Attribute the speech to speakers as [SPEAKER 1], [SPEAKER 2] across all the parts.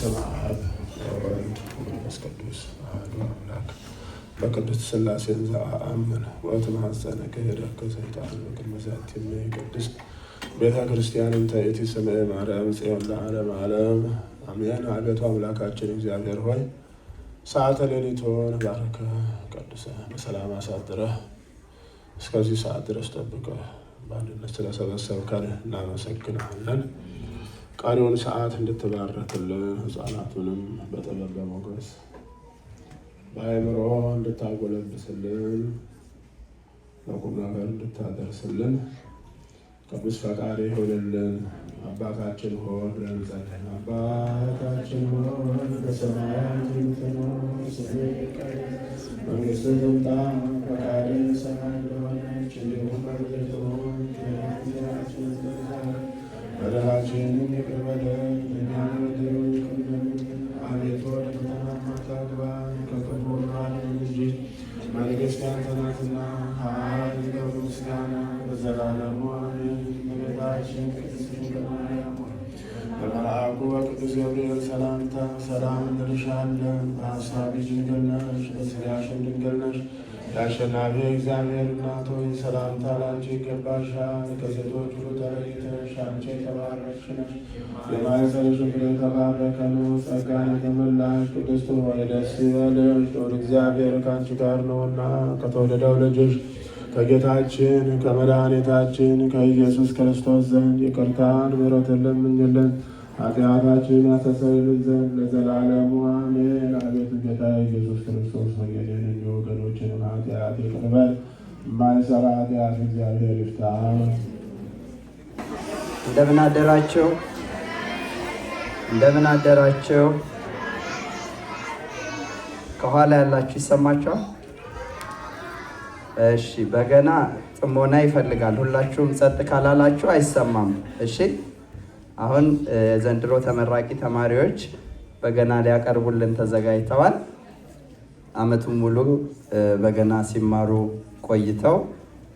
[SPEAKER 1] በስመ አብ ወወልድ ወመንፈስ ቅዱስ አሐዱ አምላክ። በቅድስት ሥላሴ ዘአአምን ወእትማኅፀነ ክህደከ ሰይጣን በቅድመ ዛቲ ቅድስት ቤተ ክርስቲያን እንተ ይእቲ ስምዐ ማርያም ጽዮን ለዓለመ ዓለም አሜን። አቤቱ አምላካችን እግዚአብሔር ሆይ፣ ሰዓተ ሌሊቱን ባርከህ ቀድሰህ በሰላም አሳድረህ እስከዚህ ሰዓት ድረስ ጠብቀህ በአንድነት ስለሰበሰብከን እናመሰግንሃለን። ቀሪውን ሰዓት እንድትባርክልን፣ ሕፃናቱንም በጥበብ በሞገስ በአእምሮ እንድታጎለብስልን፣ ለቁም ነገር እንድታደርስልን ቅዱስ ፈቃድ ይሁንልን። አባታችን ሆይ ብለን እንጸልይ። አባታችን ሆይ፣ በሰማያት የምትኖር፣ ስምህ ይቀደስ፣ መንግስትህ ትምጣ፣ ፈቃድህ በሰማይ እንደሆነች እንዲሁም በምድር ትሁን። የዕለት እንጀራችንን ስጠን ዛሬ፣ በደላችንን ይቅር በለን እኛም የበደሉንን ይቅር እንደምንል፣ አቤቱ ወደ ፈተና አታግባን፣ ከክፉ ሁሉ አድነን እንጂ መንግሥት ያንተ ናትና፣ ኃይል፣ ክብር፣ ምስጋና ለዘላለሙ አሜን። እመቤታችን ቅድስት ድንግል ማርያም ሆይ፣ በመልአኩ በቅዱስ ገብርኤል ሰላምታ ሰላም እንልሻለን። በሐሳብሽ ድንግል ነሽ፣ በሥጋሽም ድንግል ነሽ። የአሸናፊ እግዚአብሔር እናት ሆይ፣ ሰላምታ ላንቺ ይገባሻል። ከሴቶች ሁሉ ተለይተሽ አንቺ የተባረክሽ ነሽ፣ የማኅፀንሽ ፍሬ የተባረከ ነው። ጸጋን የተመላሽ ቅድስት ሆይ፣ ደስ ይበልሽ፣ ልዑል እግዚአብሔር ከአንቺ ጋር ነውና ከተወደደው ልጅሽ ከጌታችን ከመድኃኒታችን ከኢየሱስ ክርስቶስ ዘንድ ይቅርታን ምሕረትን ለምኝልን፣ ኃጢአታችንን ያስተሰርይልን ዘንድ ለዘላለሙ አሜን። አቤቱ ጌታ ኢየሱስ ክርስቶስ ሆይ፣ የእኔንም የወገኖችንም ኃጢአት ይቅር በል። የማይሰራ ኃጢአት እግዚአብሔር ይፍታ።
[SPEAKER 2] እንደምን አደራችሁ? እንደምን አደራችሁ? ከኋላ ያላችሁ ይሰማችኋል? እሺ፣ በገና ጥሞና ይፈልጋል። ሁላችሁም ጸጥ ካላላችሁ አይሰማም። እሺ፣ አሁን የዘንድሮ ተመራቂ ተማሪዎች በገና ሊያቀርቡልን ተዘጋጅተዋል። አመቱን ሙሉ በገና ሲማሩ ቆይተው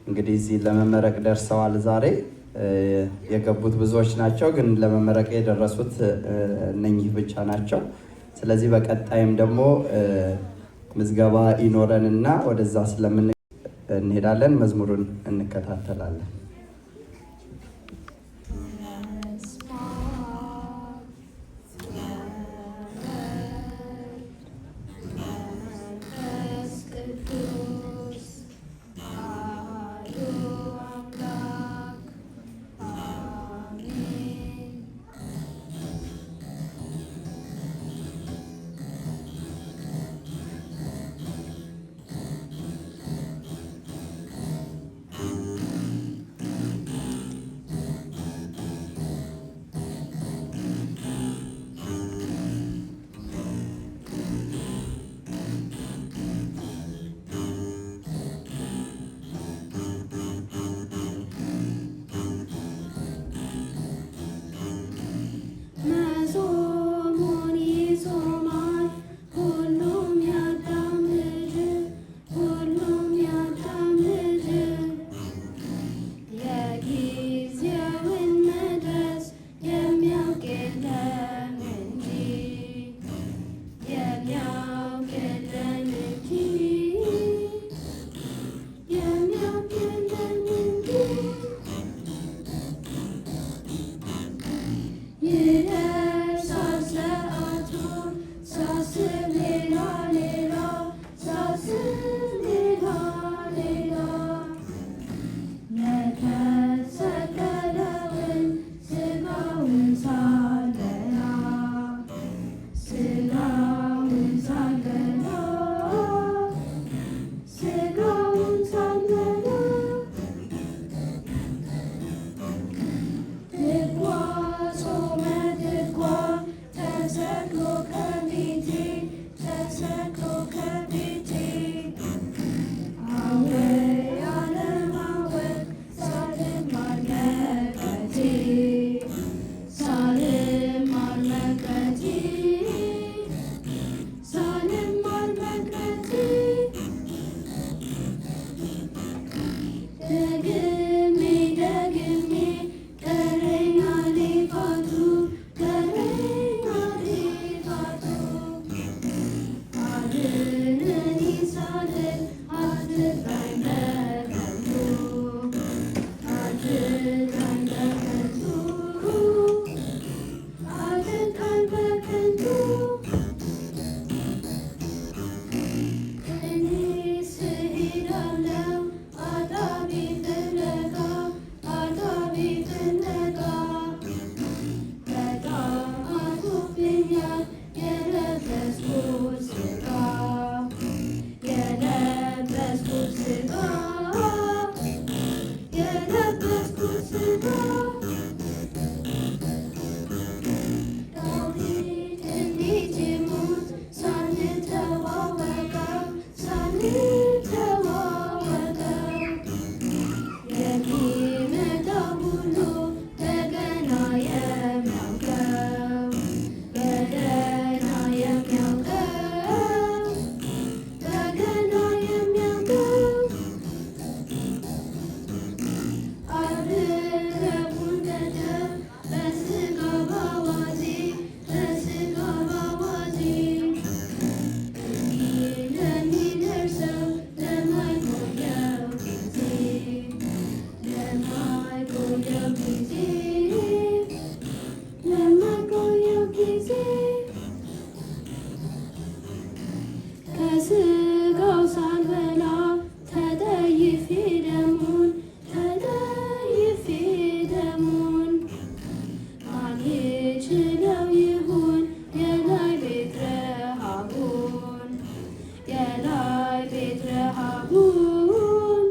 [SPEAKER 2] እንግዲህ እዚህ ለመመረቅ ደርሰዋል። ዛሬ የገቡት ብዙዎች ናቸው፣ ግን ለመመረቅ የደረሱት እነኚህ ብቻ ናቸው። ስለዚህ በቀጣይም ደግሞ ምዝገባ ይኖረንና ወደዛ ስለምን እንሄዳለን። መዝሙሩን እንከታተላለን።
[SPEAKER 3] በስመ አብ ወወልድ ወመንፈስ ቅዱስ አሐዱ አምላክ አሜን። ጊዜ ከስጋው ሳልበላ ተጠይፌ ደሙን ተጠይፌ ደሙን ማን ይችለው ይሁን የላይ ቤት ረሃቡን የላይ ቤት ረሃቡን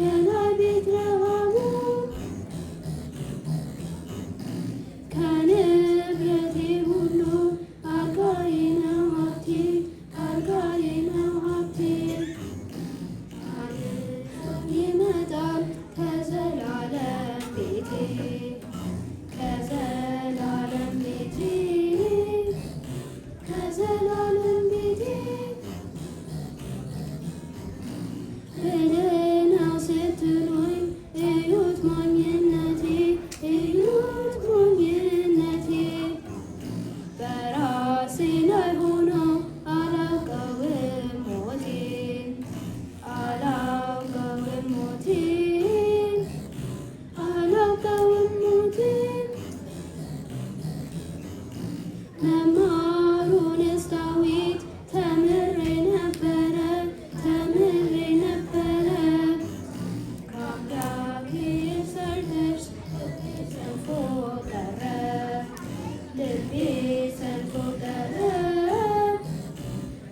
[SPEAKER 3] የላይ ቤት ረሃቡን ከንብረቴ ሁሉ አልጋዬ ነው ሀብቴ አልጋዬ ነው ሀብቴ ይመጣል ከዘላለም ቤቴ ከዘላለም ቤቴ ከዘላለም ቤቴ ብልህ ነው ስትሉኝ እዩት ሞኝነቴ እዩት ሞኝነቴ በራሴ ላይ ሆኖ አላውቀውም ሞቴን አላውቀውም ሞቴን አላውቀውም ሞቴን መማሩንስ ዳዊት ተምሬ ነበረ ተምሬ ነበረ ከአምላኬ ሳልደርስ ልቤ ሰንፎ ቀረ ልቤ ሰንፎ ቀረ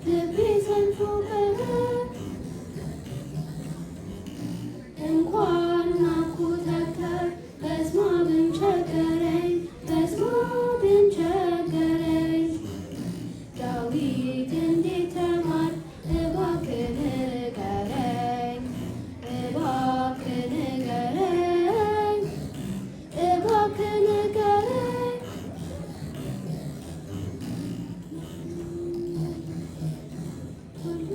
[SPEAKER 3] ልቤ ሰንፎ ቀረ እንኳን ናኩተከ በስመ አብም ቸገረኝ በስመ አብም ቸገረኝ ዳዊት እንዴት ተማር እባክህ ንገረኝ እባክህ ንገረኝ እባክህ ንገረኝ ሁሉ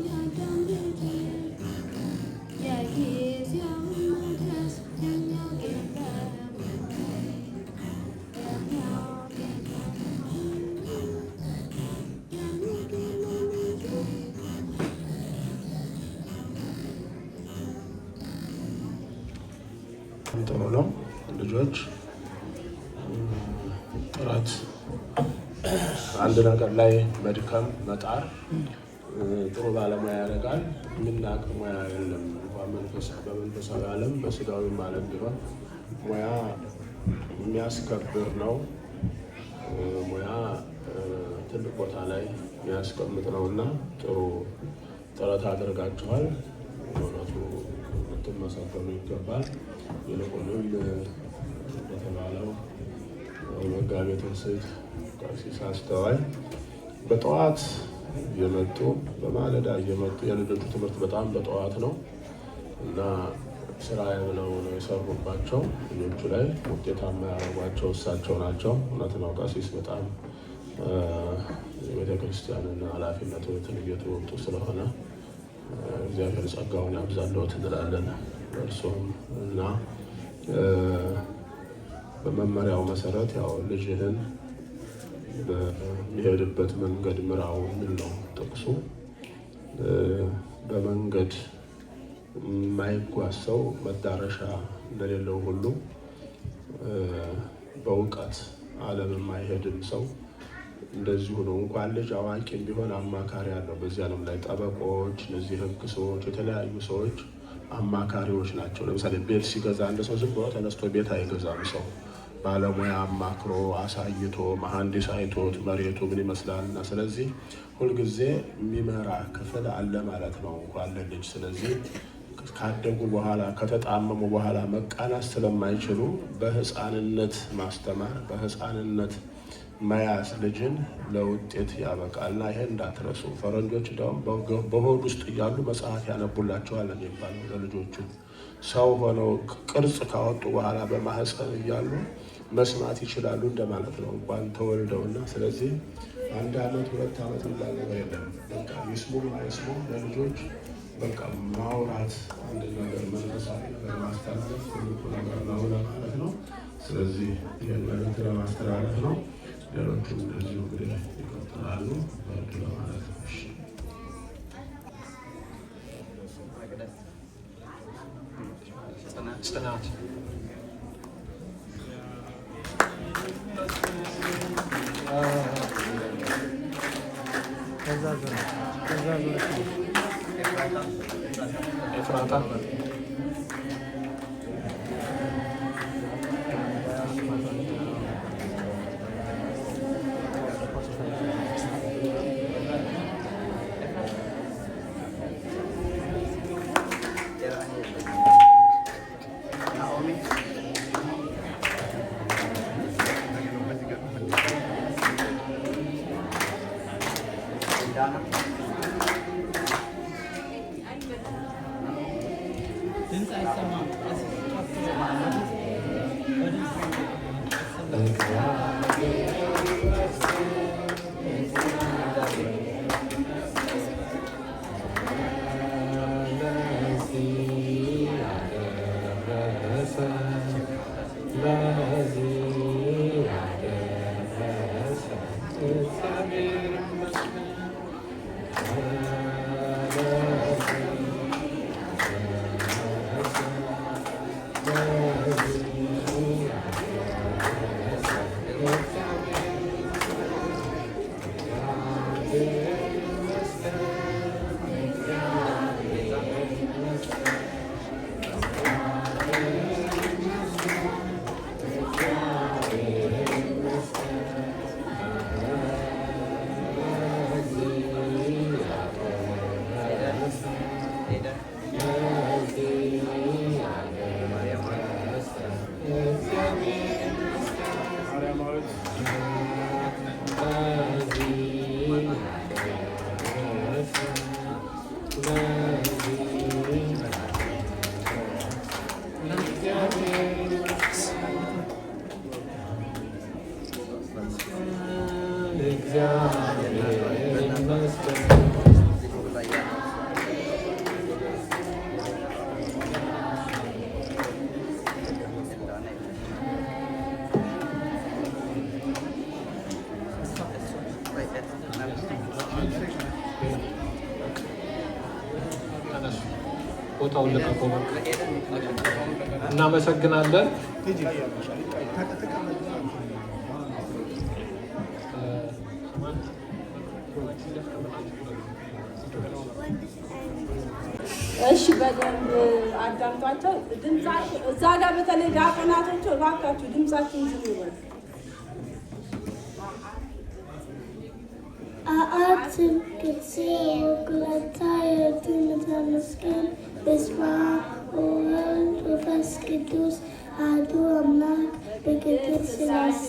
[SPEAKER 3] የአዳም ልጅ የጊዜውን መድረስ የሚያውቅ የለም የሚያውቅ የለም የሚያውቅ የለም እንጂ።
[SPEAKER 1] ጥሩ ነው። ልጆች ጥረት፣ አንድ ነገር ላይ መድከም መጣር ጥሩ ባለሙያ ያደርጋል። የሚናቅ ሙያ የለም። እንኳን በመንፈሳዊ ዓለም በስጋዊም ዓለም ቢሆን ሙያ የሚያስከብር ነው። ሙያ ትልቅ ቦታ ላይ የሚያስቀምጥ ነው እና ጥሩ ጥረት አድርጋችኋል። በእውነቱ ልትመሰገኑ ይገባል። ይልቁንም እንደተባለው መጋቤ ትንስት ቀሲስ አስተዋይ በጠዋት እየመጡ፣ በማለዳ እየመጡ፣ የልጆቹ ትምህርት በጣም በጠዋት ነው እና ስራ ብለው ነው የሰሩባቸው። ልጆቹ ላይ ውጤታማ ያደረጓቸው እሳቸው ናቸው። እውነት ነው። ቀሲስ በጣም የቤተ ክርስቲያንን ኃላፊነትን እየተወጡ ስለሆነ እግዚአብሔር ጸጋውን ያብዛልዎት እንላለን እርሶም። እና በመመሪያው መሰረት ያው ልጅህን በሚሄድበት መንገድ ምራው የሚል ነው ጥቅሱ። በመንገድ የማይጓዝ ሰው መዳረሻ እንደሌለው ሁሉ በእውቀት ዓለም የማይሄድም ሰው እንደዚሁ ነው። እንኳን ልጅ አዋቂም ቢሆን አማካሪ አለው። በዚህ ዓለም ላይ ጠበቆች፣ እነዚህ ህግ ሰዎች፣ የተለያዩ ሰዎች አማካሪዎች ናቸው። ለምሳሌ ቤት ሲገዛ አንድ ሰው ዝም ብሎ ተነስቶ ቤት አይገዛም። ሰው ባለሙያ አማክሮ አሳይቶ መሐንዲስ አይቶት መሬቱ ምን ይመስላል እና ስለዚህ ሁልጊዜ የሚመራ ክፍል አለ ማለት ነው እንኳን ለልጅ። ስለዚህ ካደጉ በኋላ ከተጣመሙ በኋላ መቃናት ስለማይችሉ በህፃንነት ማስተማር፣ በህፃንነት መያዝ ልጅን ለውጤት ያበቃልና ይሄን እንዳትረሱ። ፈረንጆች እንዲያውም በሆድ ውስጥ እያሉ መጽሐፍ ያነቡላቸዋል የሚባለው ለልጆቹ። ሰው ሆነው ቅርጽ ካወጡ በኋላ በማህፀን እያሉ መስማት ይችላሉ እንደማለት ነው እንኳን ተወልደውና። ስለዚህ 1 ዓመት 2 ዓመት የሚባል ነገር የለም። በቃ ይስሙም አይስሙም ለልጆች በቃ ማውራት፣ አንድ ነገር መንፈሳዊ ነገር ማስተላለፍ ትልቁ ነገር ነው ለማለት ነው። ስለዚህ ይህን መልዕክት ለማስተላለፍ ነው። ሌሎቹም እንደዚሁ እንግዲህ ይቀጥላሉ። በርቱ ለማለት ነው። እሺ።
[SPEAKER 2] መቅደስ፣ ጽናት።
[SPEAKER 1] ኤፍራታ።
[SPEAKER 2] ናኦሚ። ዳና።
[SPEAKER 4] ድምፅ አይሰማም። በድምፅ
[SPEAKER 1] እግዚአብሔር ይመስገን።
[SPEAKER 2] ኤደን። ማርያም።
[SPEAKER 1] ማርያማዊት። እግዚአብሔር ይመስገን።
[SPEAKER 2] እዚህ ፎቅ ላይ ያለው። ኤልዳና። እሷ
[SPEAKER 1] ተነሱ፣ ቦታውን ልቀቁ። በቃ እናመሰግናለን።
[SPEAKER 5] እሺ፣ በደንብ አዳምጧቸው። ድምጻችሁ እዛ ጋር በተለይ ዲያቆናቶቹ እባካችሁ ድምጻችሁን ዝም ይበሉ።
[SPEAKER 3] አአትም ቅድሴ ወኩለታ የቱ ተመስገን በስመ አብ ወወልድ ወመንፈስ ቅዱስ አሐዱ አምላክ በቅድስት ሥላሴ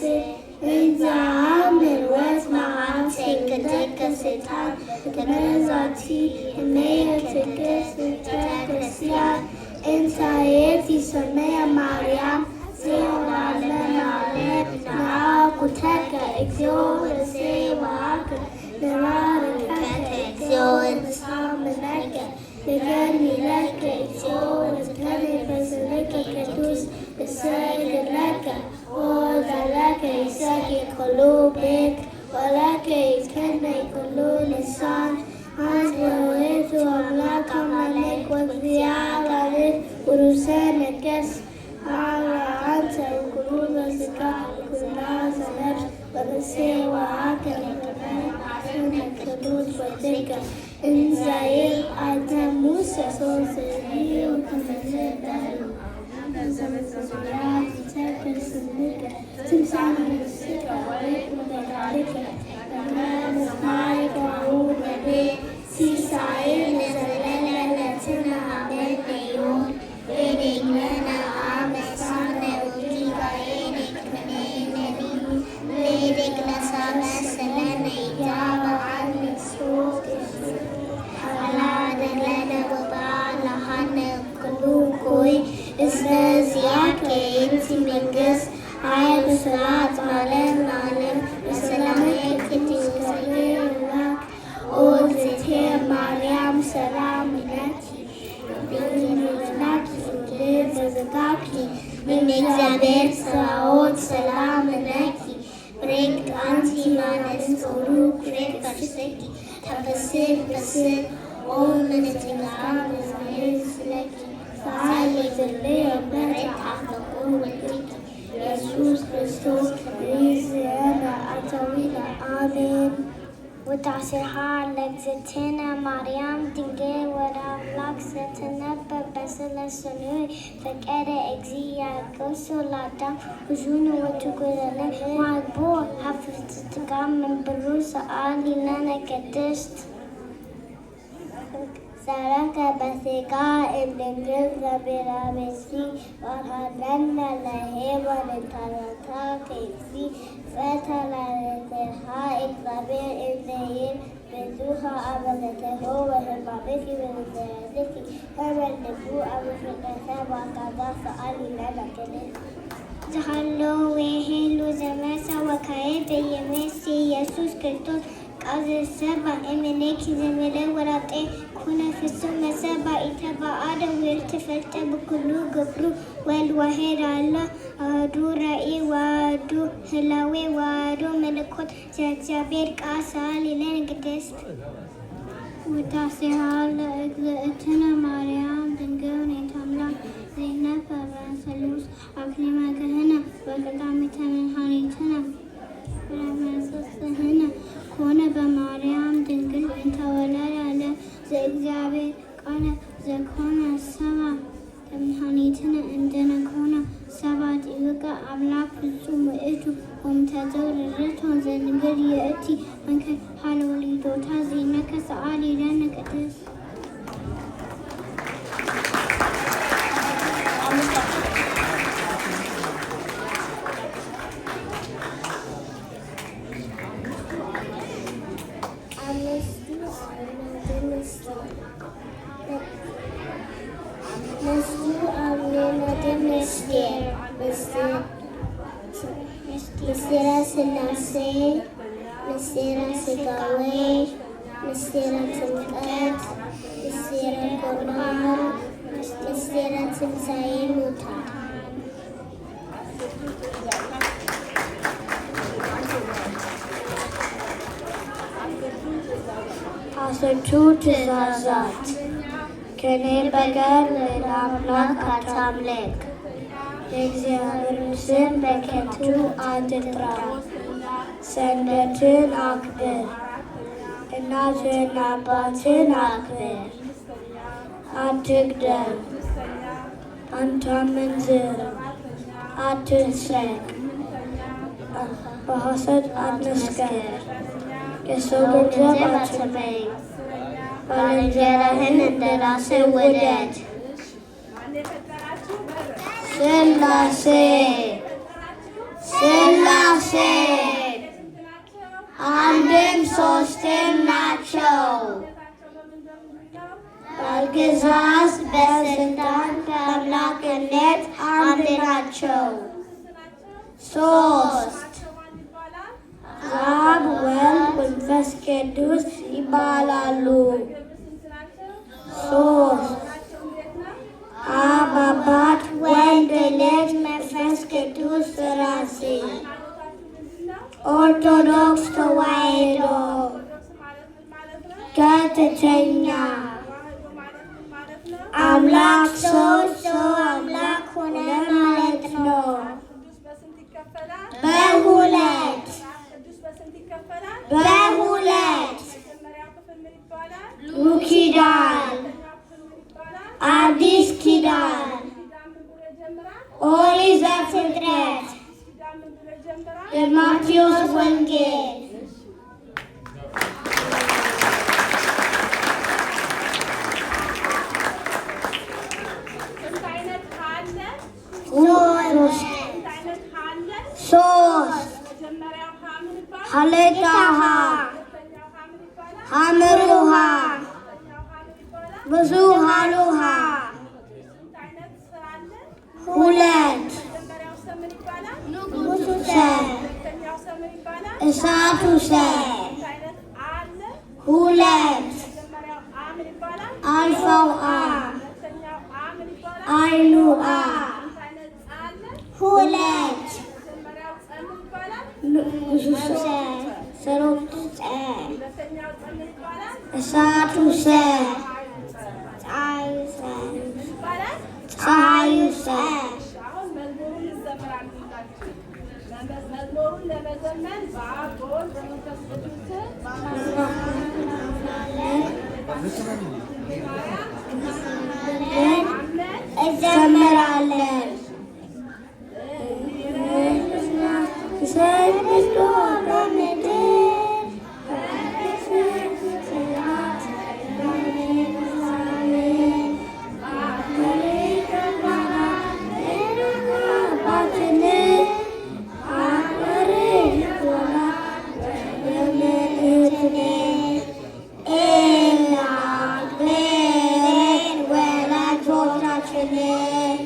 [SPEAKER 3] እንዘ አምን ወእስማዓት ቅድስተ ሰይጣን ተመዛቲ እመየ ትቅድስ ቤተ ክርስቲያን እንሳየት ይሰመያ ማርያም ዘወዓለም ዓለም ነአኩተከ እግዚኦ ለሴባከ ንባርከከ እግዚኦ እንሳምነከ ንገኒ ለከ እግዚኦ ንዝከኒ በስምከ ቅዱስ ንሰግድ ለከ ወዘለከ ይሰግድ ኩሉ ቤት ወለከ ይትከነይ ኩሉ ልሳን አንተ ውእቱ አምላከ አማልክት ወእግዚአ አማልክት ወንጉሠ ነገሥት አንተ ኩሉ በሥጋ ኩላ ዘነፍስ ወበሴዋከ ቅዱስ ወድከ እንዘ ይብል አንተ ሙሴ ሶስዩ ከመዝበሉ ትምሳሌ መንግሥትከ ወይኩን ፈቃድከ በከመ በሰማይ ከማሁ በምድር ሲሳየነ ዘለለዕለትነ ሀበነ ዮም ወኅድግ ለነ አበሳነ ወጌጋየነ ከመ ንሕነኒ ንኅድግ ለዘአበሰ ለነ ኢታብአነ ውስተ አላ ወባልሐነ እምኩሉ እኩይ እስመ ዚአከ ይእቲ መንግሥት ኃይል ስብሐት ለዓለመ ዓለም በሰላመ ቅዱስ ገብርኤል መልአክ ኦ እግዝእትየ ማርያም ሰላም ለኪ ድንግል በሥጋኪ እምእግዚአብሔር ጸባኦት ሰላም ለኪ ብርክት አንቲ እምአንስት ወቡሩክ ፍሬ ከርሥኪ ተፈሥሒ ፍሥሕት ኦ ምልዕተ ጸጋ እግዚአብሔር ምስሌኪ ሰአሊ ወጸልዪ በረከተ ወልድኪ ኢየሱስ ክርስቶስ እግዚእነ አታዊነ አሜን። ውዳሴሃ ለእግዝእትነ ማርያም ድንግል ወለአምላክ ዘትነበብ በሰለስቱ ፈቀደ እግዚእ ያገሦ ለአዳም ውዙን ወትጎደለ ወአግቦ ሀበ ትትጋ መንበሩ ሰአሊ ለነ ቅድስት። ሰረከ በሥጋ እምድንግል ዘቤራቤሲ ወርሃለነ ለሔዋን እንተረታ ከይሲ ፈተላለትሃ እግዚአብሔር እንዘይል ብዙሃ አበለተሆ ወህማሜኪ ወዘረዝኪ ከመልቡ አበፍቅረተ ዋጋጋ ሰአሊ ለነ ቅድስት። ዝሃሎ ወሄሉ ዘመሰ ወካየ በየመሲ ኢየሱስ ክርስቶስ ቃል ዘሰባ እምኔኪ ዘመለ ወራጤ ኩነ ፍጹም መሰባ ኢተባአደ ወልተፈልጠ ብኩሉ ግብሩ ወልድ ዋሕድ አለ አሐዱ ራእይ ወአሐዱ ህላዌ ወአሐዱ መለኮት ዘእግዚአብሔር ቃል ሰአሊ ለነ ቅድስት። ውዳሴሃ ለእግዝእትነ ማርያም ድንግል ወላዲተ ዘይነበ በሰሉስ አክሊመ ክህነ ወቀዳሚተ መድኃኒትነ ረመሰስህነ ኮነ በማርያም ድንግል እንተወለደ ዘእግዚአብሔር ቃለ ዘኮነ ሰባ ተመድኃኒትነ እንደነኮነ ሰባ ጥዩቀ አምላክ ፍጹም ውእቱ ወምተዘውርርቶ ዘንግል የእቲ መንከ ሃለወሊዶታ ዜነከ ሰአሊ ለነ ቅድስት። አምስቱ አዕማደ ምስጢር ምስጢረ ሥላሴ፣ ምስጢረ ሥጋዌ፣ ምስጢረ ጥምቀት፣ ምስጢረ ቁርባን፣ ምስጢረ ትንሣኤ ሙታን። አስርቱ ትእዛዛት። ከእኔ በቀር ሌላ አምላክ አታምልክ። የእግዚአብሔርን ስም በከንቱ አትጥራ። ሰንበትን አክብር። እናትህን አባትህን አክብር። አትግደል። አታመንዝር። አትስረቅ። በሐሰት አትመስክር። የሰው ገንዘብ አትመኝ። ባልንጀራህን እንደ ራስህ ውደድ። ሥላሴ፣ ሥላሴ አንድም ሦስትም ናቸው። በግዛት፣ በስልጣን፣ በአምላክነት አንድ ናቸው። ሶስት። አብ፣ ወልድ፣ መንፈስ ቅዱስ ይባላሉ። ሶስት። አብ አባት፣ ወልድ ልጅ፣ መንፈስ ቅዱስ ሥላሴ። ኦርቶዶክስ ተዋሕዶ ቀጥተኛ። አምላክ ሰው፣ ሰው አምላክ ሆነ ማለት ነው። በሁለት፣ በሁለት። ብሉይ ኪዳን፣ አዲስ ኪዳን፣ ኦሪት ዘፍጥረት፣ የማቴዎስ ወንጌል። ሶስት፣ ሶስት። ሀሌታ ሀ፣ ሐመሩ ሐ፣ ብዙ ሀሉ ሀ። ሁለት። ንጉሱ ሰ፣ እሳቱ ሰ። ሁለት። አልፋው አ፣ አይኑ አ። ሁለት። ንጉሱ ሰ፣ ሰሮቱ ጸ፣ እሳቱ ሰ፣ ፀሐዩ ሰ፣ ፀሐዩ ሰ።
[SPEAKER 5] መዝሙሩን ለመዘመን በአብ በወልድ በመንፈስ ቅዱስ ስም
[SPEAKER 3] እዘምራለን። ወላጆቻችንን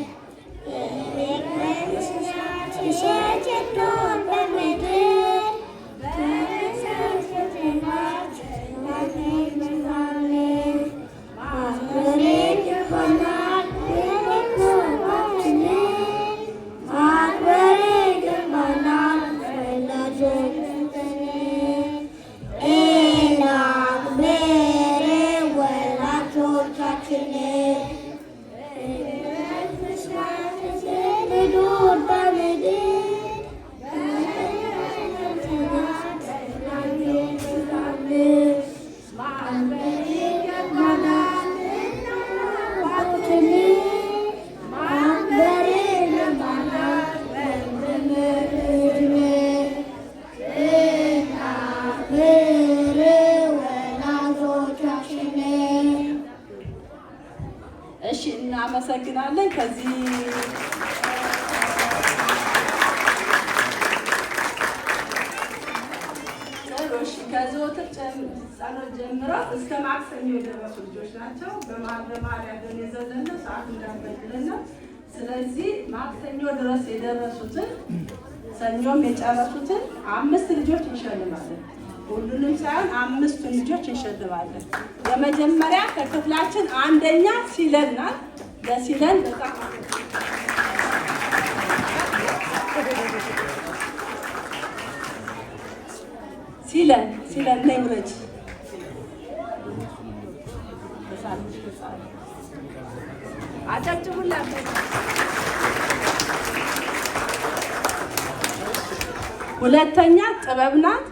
[SPEAKER 3] ወላጆቻችንን ወላጆቻችንን
[SPEAKER 5] እሺ፣ እናመሰግናለን። ከዚህ ጥሩ። እሺ፣ ከዘወትር ጸሎት ጀምረው እስከ ማክሰኞ የደረሱ ልጆች ናቸው። በመሀል በመሀል ያለን የዘለልነው ሰዓት እንዳንበድለን ነው። ስለዚህ ማክሰኞ ድረስ የደረሱትን ሰኞም የጨረሱትን አምስት ልጆች እንሸልማለን። ሁሉንም ሳይሆን አምስቱን ልጆች እንሸልማለን። በመጀመሪያ ከክፍላችን አንደኛ ሲለን ናት። ለሲለን በጣም ሲለን ሲለን ነይ ውረጅ። አጨብጭቡላት። ሁለተኛ ጥበብ ናት።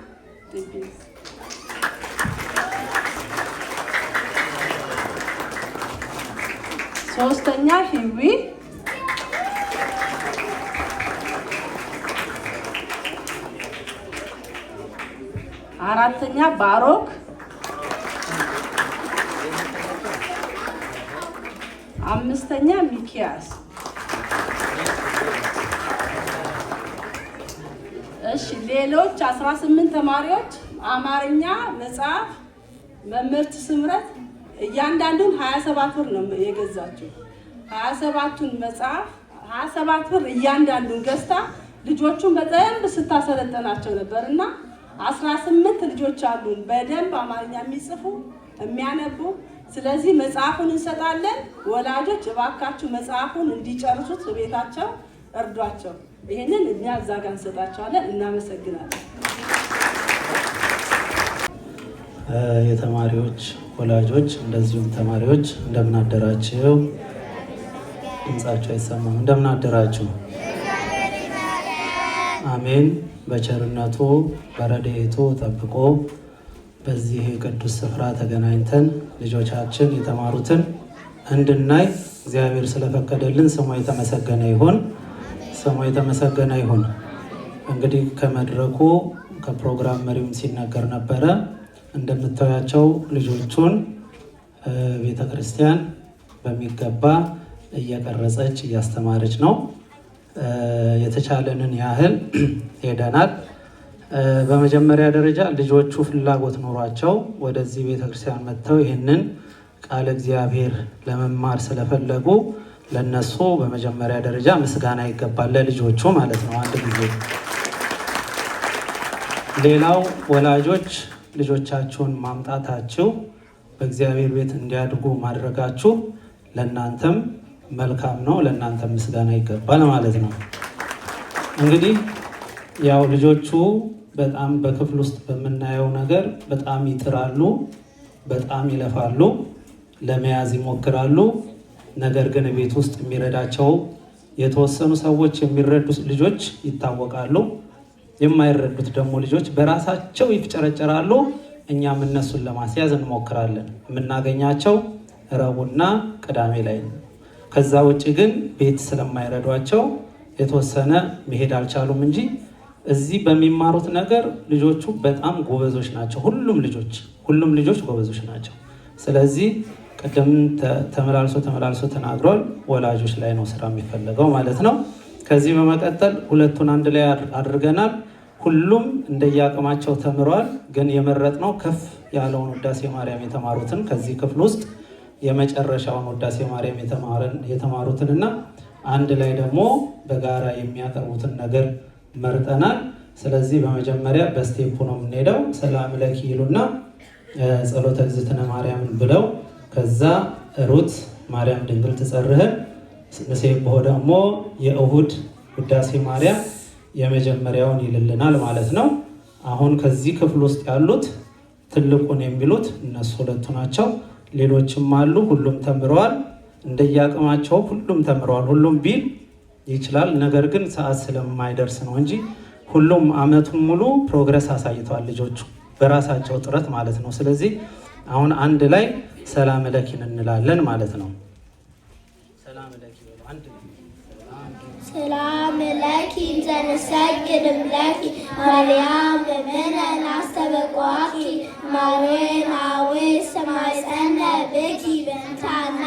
[SPEAKER 5] ሶስተኛ ሂዊ፣ አራተኛ ባሮክ፣ አምስተኛ ሚኪያስ። እሺ፣ ሌሎች 18 ተማሪዎች አማርኛ መጽሐፍ መምህርት ስምረት እያንዳንዱን 27 ብር ነው የገዛችው። 27ቱን መጽሐፍ 27 ብር እያንዳንዱን ገዝታ ልጆቹን በደንብ ስታሰለጠናቸው ነበር እና 18 ልጆች አሉን በደንብ አማርኛ የሚጽፉ የሚያነቡ። ስለዚህ መጽሐፉን እንሰጣለን። ወላጆች እባካችሁ መጽሐፉን እንዲጨርሱት ቤታቸው እርዷቸው። ይህንን እኛ እዛ ጋር እንሰጣቸዋለን። እናመሰግናለን።
[SPEAKER 4] የተማሪዎች ወላጆች እንደዚሁም ተማሪዎች እንደምን አደራችሁ? ድምጻችሁ አይሰማም። እንደምን አደራችሁ? አሜን። በቸርነቱ በረድኤቱ ጠብቆ በዚህ ቅዱስ ስፍራ ተገናኝተን ልጆቻችን የተማሩትን እንድናይ እግዚአብሔር ስለፈቀደልን ስሙ የተመሰገነ ይሁን። ስሙ የተመሰገነ ይሁን። እንግዲህ ከመድረኩ ከፕሮግራም መሪውም ሲነገር ነበረ። እንደምታያቸው ልጆቹን ቤተ ክርስቲያን በሚገባ እየቀረጸች እያስተማረች ነው። የተቻለንን ያህል ሄደናል። በመጀመሪያ ደረጃ ልጆቹ ፍላጎት ኖሯቸው ወደዚህ ቤተክርስቲያን መጥተው ይህንን ቃለ እግዚአብሔር ለመማር ስለፈለጉ ለነሱ በመጀመሪያ ደረጃ ምስጋና ይገባል፣ ለልጆቹ ማለት ነው። አንድ ጊዜ ሌላው ወላጆች ልጆቻችሁን ማምጣታችሁ በእግዚአብሔር ቤት እንዲያድጉ ማድረጋችሁ ለእናንተም መልካም ነው፣ ለእናንተም ምስጋና ይገባል ማለት ነው። እንግዲህ ያው ልጆቹ በጣም በክፍል ውስጥ በምናየው ነገር በጣም ይጥራሉ፣ በጣም ይለፋሉ፣ ለመያዝ ይሞክራሉ። ነገር ግን ቤት ውስጥ የሚረዳቸው የተወሰኑ ሰዎች የሚረዱ ልጆች ይታወቃሉ። የማይረዱት ደግሞ ልጆች በራሳቸው ይፍጨረጨራሉ። እኛም እነሱን ለማስያዝ እንሞክራለን። የምናገኛቸው ረቡዕና ቅዳሜ ላይ ነው። ከዛ ውጭ ግን ቤት ስለማይረዷቸው የተወሰነ መሄድ አልቻሉም እንጂ እዚህ በሚማሩት ነገር ልጆቹ በጣም ጎበዞች ናቸው። ሁሉም ልጆች ጎበዞች ናቸው። ስለዚህ ቅድም ተመላልሶ ተመላልሶ ተናግሯል። ወላጆች ላይ ነው ስራ የሚፈለገው ማለት ነው። ከዚህ በመቀጠል ሁለቱን አንድ ላይ አድርገናል። ሁሉም እንደየአቅማቸው ተምረዋል። ግን የመረጥነው ከፍ ያለውን ውዳሴ ማርያም የተማሩትን፣ ከዚህ ክፍል ውስጥ የመጨረሻውን ውዳሴ ማርያም የተማሩትንና አንድ ላይ ደግሞ በጋራ የሚያቀርቡትን ነገር መርጠናል። ስለዚህ በመጀመሪያ በ step ነው የምንሄደው። ሰላም ለኪ ይሉና ጸሎተ እግዝእትነ ማርያምን ብለው ከዛ ሩት ማርያም ድንግል ትጸርህን፣ ንሴብሖ ደግሞ የእሁድ ውዳሴ ማርያም የመጀመሪያውን ይልልናል ማለት ነው። አሁን ከዚህ ክፍል ውስጥ ያሉት ትልቁን የሚሉት እነሱ ሁለቱ ናቸው። ሌሎችም አሉ። ሁሉም ተምረዋል። እንደየአቅማቸው ሁሉም ተምረዋል። ሁሉም ቢል ይችላል። ነገር ግን ሰዓት ስለማይደርስ ነው እንጂ ሁሉም አመቱን ሙሉ progress አሳይተዋል ልጆቹ በራሳቸው ጥረት ማለት ነው። ስለዚህ አሁን አንድ ላይ ሰላም ለኪን እንላለን ማለት ነው። ሰላም ለኪ በሉ አንድ ላይ።
[SPEAKER 3] ሰላም ለኪ ዘንሰግድ እምለኪ ማርያም እምነ ናስተበቋኪ ማርያም ሰማይጸነ ብኪ በእንታና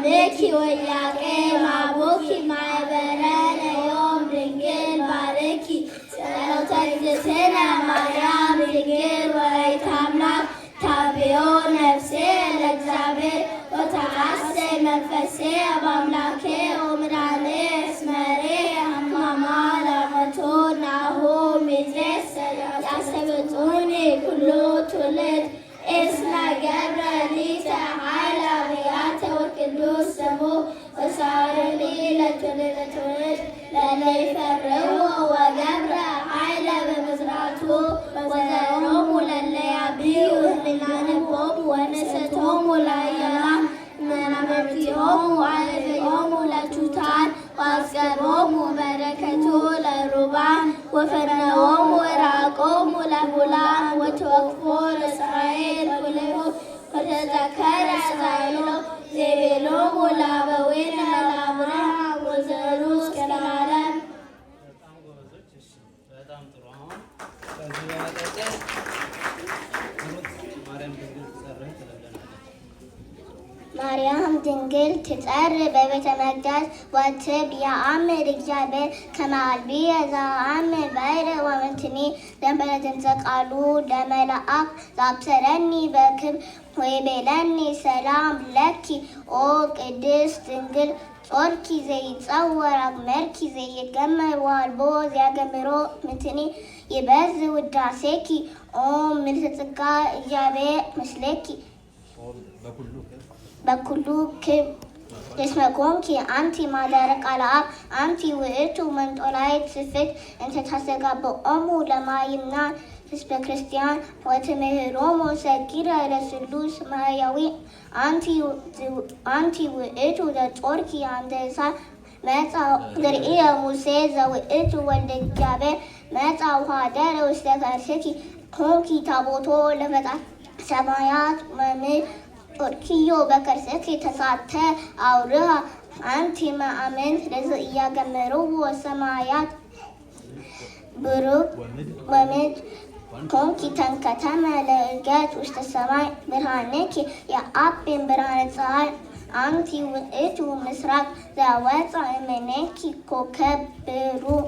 [SPEAKER 3] ምኪ ወኢያቄም አቡኪ ማኅበረነ ዮም ድንግል ባርኪ ጸሎተ እግዝእትነ ማርያም ድንግል ወላዲተ አምላክ ታብዮ ነፍሴ ለእግዚአብሔር ወተሐሠይ መንፈሴ በአምላኬ ወመድኃኔ እስመ ርእየ ሕማማ ለአመቱ ናሁ እምይእዜሰ ያስተብፁኒ ኩሉ ትውልድ እስመ ገብረ ሊተ ኃይለ አብያተ ወቅዱስ ስሙ ወሳረሊ ለትውልደ ትውልድ ለእለ ይፈርህዎ ወገብረ ኃይለ በምዝራቱ ወዘሮሙ ለእለ ያብዩ ህሊና ልቦሙ ወነሰቶሙ ለኃያላን መናብርቲሆሙ ወአዕበዮሙ ለትሑታን ወአጽገቦሙ በረከቱ ለዕሩባን ወፈነዎሙ ወራቆሙ ለቡላን ወተወክፎ ለእስራኤል ኩልሁ ወተዘከረ እስራኤሎ ዘይቤሎሙ ለአበዊነ ለአብርሃም ወዘሩ እስከ ለዓለም።
[SPEAKER 4] በጣም ጎበዞች። እሺ፣ በጣም ጥሩ። አሁን ከዚህ በመቀጠል ሩት ማርያም ድንግል ትጸርህ ትለለናለች።
[SPEAKER 3] ማርያም ድንግል ትጸርህ በቤተ መቅደስ ወትብል የአምር እግዚአብሔር ከመ አልብየ ዘአምር ባሕረ ወምንትኒ ዘእንበለ ድምፀ ቃሉ ለመልአክ ዘአብሰረኒ በክብር ወይቤለኒ ሰላም ለኪ ኦ ቅድስት ድንግል ጾርኪ ዘይጸወር አግመርኪ ዘይገመር ወአልቦ ዘያገምሮ ምንትኒ ይበዝኅ ውዳሴኪ ኦ ምልዕተ ጸጋ እግዚአብሔር ምስሌኪ በኩሉ ክብር እስመ ኮንኪ አንቲ ማኅደረ ቃለ አብ አንቲ ውእቱ መንጦላዕት ስፍሕት እንተ ታስተጋብኦሙ ለማይምናን ህዝበ ክርስቲያን ወትምህሮሙ ሰጊረ ለስሉስ ማያዊ አንቲ ውእቱ ዘጾርኪ አምደ እሳት መጽአ ዘርእየ ሙሴ ዘውእቱ ወልደ እግዚአብሔር መጽአ ወኀደረ ውስተ ከርስኪ ኮንኪ ታቦቶ ለፈጣሪ ሰማያት ወምድር ጾርኪዮ በከርስኪ ተሳተ አውርሃ አንቲ መአምንት ለዘኢያገምርዎ ሰማያት ብሩክ ወምድር ኮንኪ ተንከተመ ለዕርገት ውስተ ሰማይ ብርሃንኪ የዐቢ እምብርሃነ ፀሐይ አንቲ ውእቱ ምስራቅ ዘወፅአ እምኔኪ ኮከብ ብሩህ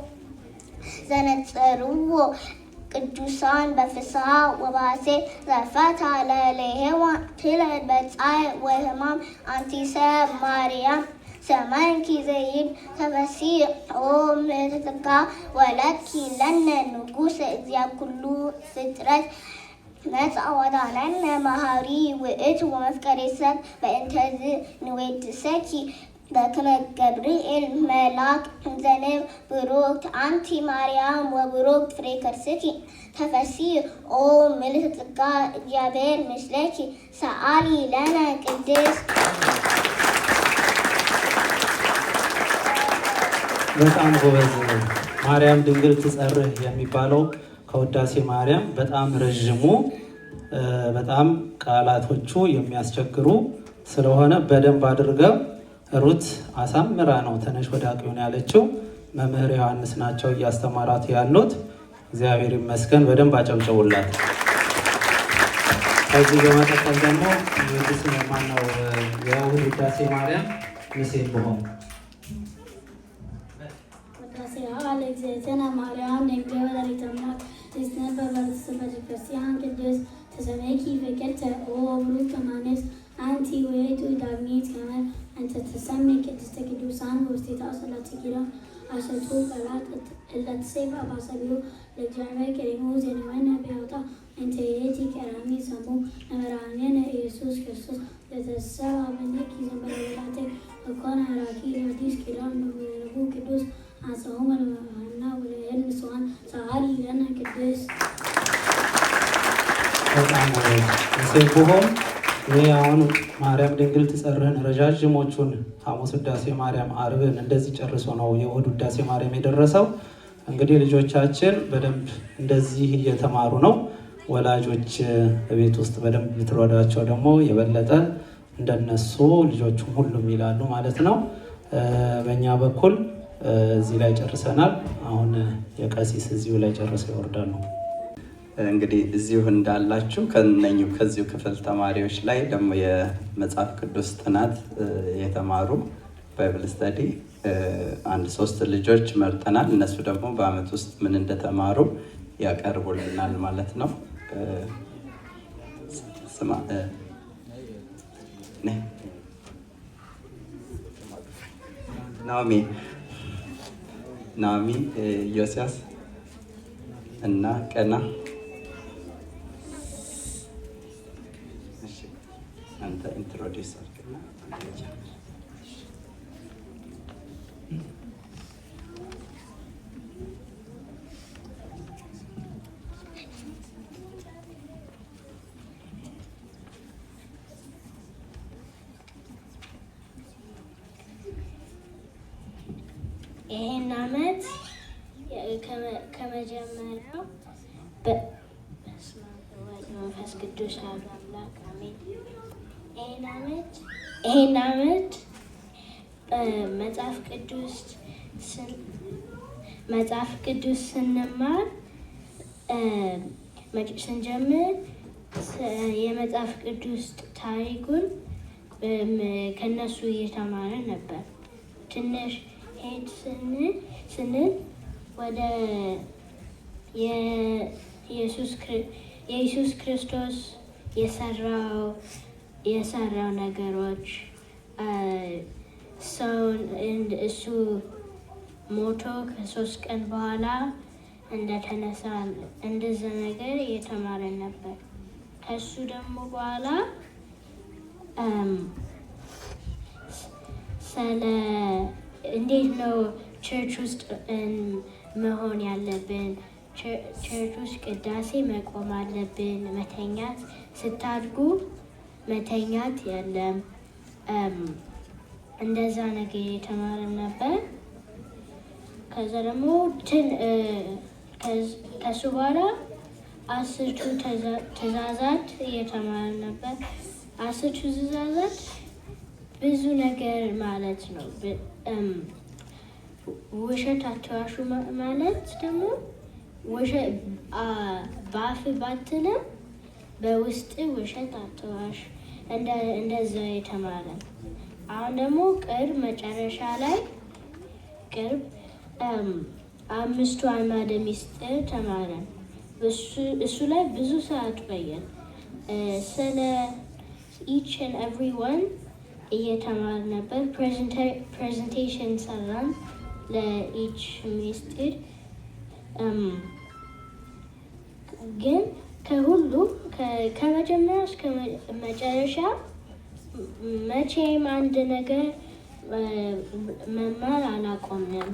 [SPEAKER 3] ዘነጽርዎ ቅዱሳን በፍስሐ ወበሐሴት ዘፈትሐ ለሔዋን ትልዕል በጻዕር ወሕማም አንቲሰ ማርያም ሰማንኪ ዘይብል ተፈሥሒ ኦ ምልዕተ ጸጋ ወለድኪ ለነ ንጉሠ እግዚአ ኩሉ ፍጥረት መጽአ ወአድኀነነ መሐሪ ውእቱ ወመፍቀሬ ሰብእ በእንተዝ ንዌድሰኪ በከመ ገብርኤል መልአክ እንዘ ንብል ቡርክት አንቲ ማርያም ወቡሩክ ፍሬ ከርስኪ ተፈሥሒ ኦ ምልዕተ ጸጋ እግዚአብሔር ምስሌኪ ሰአሊ ለነ ቅድስት።
[SPEAKER 4] በጣም ጎበዝ። ማርያም ድንግል ትጸርህ የሚባለው ከውዳሴ ማርያም በጣም ረዥሙ፣ በጣም ቃላቶቹ የሚያስቸግሩ ስለሆነ በደንብ አድርገው ሩት አሳምራ ነው ተነሽ ወዳቂውን ያለችው። መምህር ዮሐንስ ናቸው እያስተማራት ያሉት። እግዚአብሔር ይመስገን። በደንብ አጨብጭቡላት። ከዚህ በመቀጠል ደግሞ ማነው የእሑድ ውዳሴ ማርያም ምስል ብሆን።
[SPEAKER 6] ውዳሴሃ ለእግዝእትነ ማርያም ድንግል ወላዲተ አምላክ ትትነበብ በቤተ ክርስቲያን ቅድስት። ተሰመይኪ ፍቅርተ ኦ ቡርክት እምአንስት፣ አንቲ ውእቱ ዳግሚት ከመ እንተ ትሰመይ ቅድስተ ቅዱሳን። በውስቴታ ሰላተ ኪዳን አሰርቱ ቃላት እለ ተሰይፈ አባሰቢሁ ለእግዚአብሔር ቀሪሙ ዜናወነ ቢያወጣ እንተ ይእቲ ቀራሚ ሰሙ ለመድኃኒነ ኢየሱስ ክርስቶስ ዘተሰብአ እምኔኪ ዘእንበለ ውላጤ ወኮነ ዐራኪ ለአዲስ ኪዳን በመረቡ ቅዱስ አንጽሖሙ ለመምህራንና ወለእህል ንጹሐን ሰዓሊ ለነ ቅድስት።
[SPEAKER 4] በጣም ምስል ብሆን። ይህ አሁን ማርያም ድንግል ትጸርህን ረዣዥሞቹን ሐሙስ ውዳሴ ማርያም፣ አርብን እንደዚህ ጨርሶ ነው የእሑድ ውዳሴ ማርያም የደረሰው። እንግዲህ ልጆቻችን በደንብ እንደዚህ እየተማሩ ነው። ወላጆች ቤት ውስጥ በደንብ ብትረዷቸው ደግሞ የበለጠ እንደነሱ ልጆቹም ሁሉም ይላሉ ማለት ነው። በእኛ በኩል እዚህ ላይ ጨርሰናል። አሁን የቀሲስ እዚሁ ላይ ጨርሰው ይወርዳሉ።
[SPEAKER 7] እንግዲህ እዚሁ እንዳላችሁ ከነኙ ከዚሁ ክፍል ተማሪዎች ላይ ደግሞ የመጽሐፍ ቅዱስ ጥናት የተማሩ Bible study አንድ ሶስት ልጆች መርጠናል። እነሱ ደግሞ በአመት ውስጥ ምን እንደተማሩ ያቀርቡልናል ማለት ነው። ስማ ነይ። ናኦሚ፣ ናኦሚ፣ ዮሲያስ እና ቀና። እሺ፣ አንተ introduce አድርግና አንተ ጀምር።
[SPEAKER 3] ይሄን አመት ከመጀመሪያው በስመ አብ ወወልድ ወመንፈስ ቅዱስ አሐዱ አምላክ አሜን። ይሄን አመት መጽሐፍ ቅዱስ ስንማር ስንጀምር የመጽሐፍ ቅዱስ ታሪኩን ከነሱ እየተማረ ነበር። ትንሽ ሄድ ስንል ወደ የኢየሱስ ክርስቶስ የሰራው ነገሮች፣ ሰውን እሱ ሞቶ ከ3 ቀን በኋላ እንደተነሳ እንደዛ ነገር እየተማረን ነበር። ከሱ ደግሞ በኋላ ስለ እንዴት ነው church ውስጥ መሆን ያለብን፣ church ውስጥ ቅዳሴ መቆም አለብን። መተኛት ስታድጉ መተኛት የለም። እንደዛ ነገር እየተማርን ነበር። ከዛ ደግሞ ከሱ በኋላ አስርቱ ትእዛዛት እየተማርን ነበር። አስርቱ ትእዛዛት ብዙ ነገር ማለት ነው። ውሸት አትዋሹ ማለት ደግሞ በአፍ ባትልም በውስጥ ውሸት አትዋሽ፣ እንደዛ የተማረ። አሁን ደግሞ ቅርብ መጨረሻ ላይ ቅርብ አምስቱ አዕማደ ምስጢር ተማረን። እሱ ላይ ብዙ ሰዓት ቆየን። ስለ each and every one እየተማርን ነበር። Presentation ሰራን ለ each ምስጢር። ግን ከሁሉም ከመጀመሪያ እስከ መጨረሻ መቼም አንድ ነገር መማር አላቆምንም።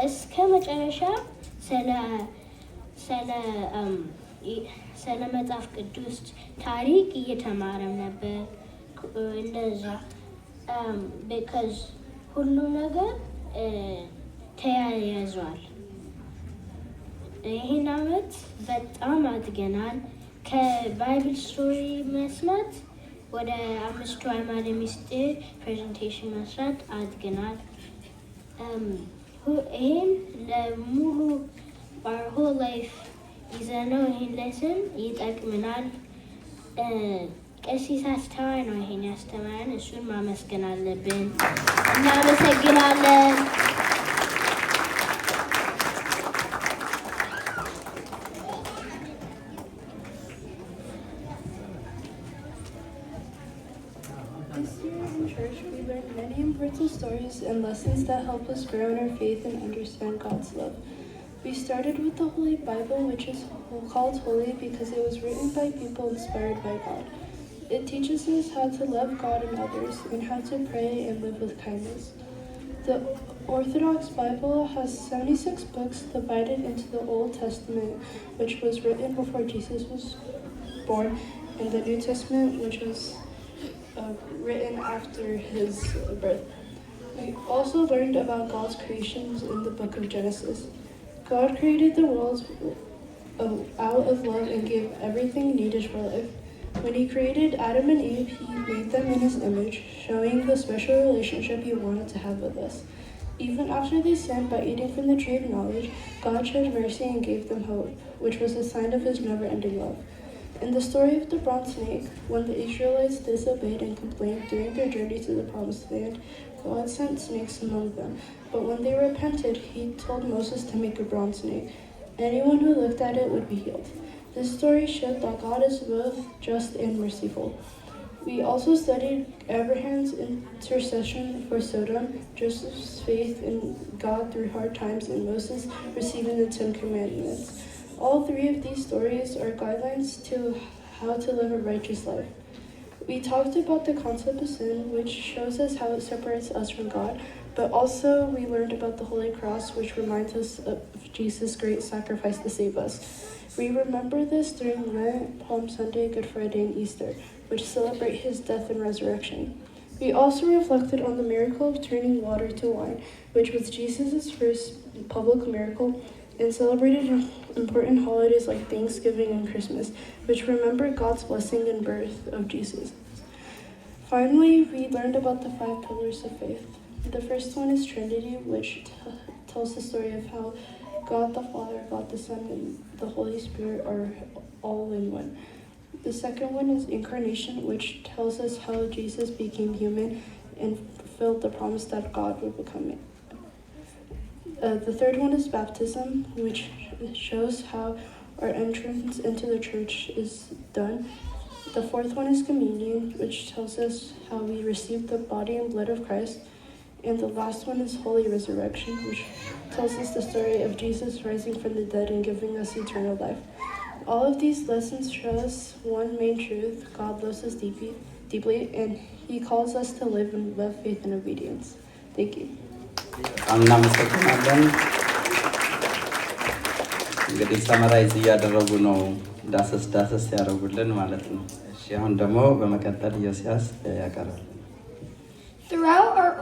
[SPEAKER 3] እስከ መጨረሻ ስለ መጽሐፍ ቅዱስ ታሪክ እየተማረም ነበር። እንደዛ because ሁሉ ነገር
[SPEAKER 8] ተያይዟል። ይህን አመት በጣም አድገናል። ከ Bible story መስማት ወደ አምስቱ አዕማደ ምስጢር presentation መስራት አድገናል። ይህን ለሙሉ our whole life ይዘነው ይህን lesson ይጠቅምናል። ቀሲስ አስተዋይ ነው ይሄን ያስተማረን። እሱን ማመስገን አለብን። እናመሰግናለን።
[SPEAKER 9] This year in church, we learned many important stories and lessons that help us grow in our faith and understand God's love. We started with the Holy Bible, which is called holy because it was written by people inspired by God. It teaches us how to love God and others, and how to pray and live with kindness. The Orthodox Bible has 76 books divided into the Old Testament, which was written before Jesus was born, and the New Testament, which was written after his birth. We also learned about God's creations in the book of Genesis. God created the world out of love and gave everything needed for life. When he created Adam and Eve, he made them in his image, showing the special relationship he wanted to have with us. Even after they sinned by eating from the tree of knowledge, God showed mercy and gave them hope, which was a sign of his never ending love. In the story of the bronze snake, when the Israelites disobeyed and complained during their journey to the promised land, God sent snakes among them. But when they repented, he told Moses to make a bronze snake. Anyone who looked at it would be healed. This story showed that God is both just and merciful. We also studied Abraham's intercession for Sodom, Joseph's faith in God through hard times, and Moses receiving the Ten Commandments. All three of these stories are guidelines to how to live a righteous life. We talked about the concept of sin, which shows us how it separates us from God, but also we learned about the Holy Cross, which reminds us of Jesus' great sacrifice to save us. We remember this during Lent, Palm Sunday, Good Friday, and Easter, which celebrate his death and resurrection. We also reflected on the miracle of turning water to wine, which was Jesus' first public miracle, and celebrated important holidays like Thanksgiving and Christmas, which remember God's blessing and birth of Jesus. Finally, we learned about the five pillars of faith. The first one is Trinity, which tells the story of how God the Father, God the Son, and the Holy Spirit are all in one. The second one is Incarnation, which tells us how Jesus became human and fulfilled the promise that God would become it. The third one is baptism, which shows how our entrance into the church is done. The fourth one is communion, which tells us how we receive the body and blood of Christ. And the last one is Holy Resurrection, which tells us the story of Jesus rising from the dead and giving us eternal life. All of these lessons show us one main truth: God loves us deeply, deeply, and He calls us to live in love, faith, and obedience. Thank you.
[SPEAKER 7] በጣም እናመሰግናለን። እንግዲህ summarize እያደረጉ ነው፣ ዳሰስ ዳሰስ ያደረጉልን ማለት ነው። እሺ አሁን ደግሞ በመቀጠል ኢዮስያስ ያቀርባል።
[SPEAKER 10] Throughout our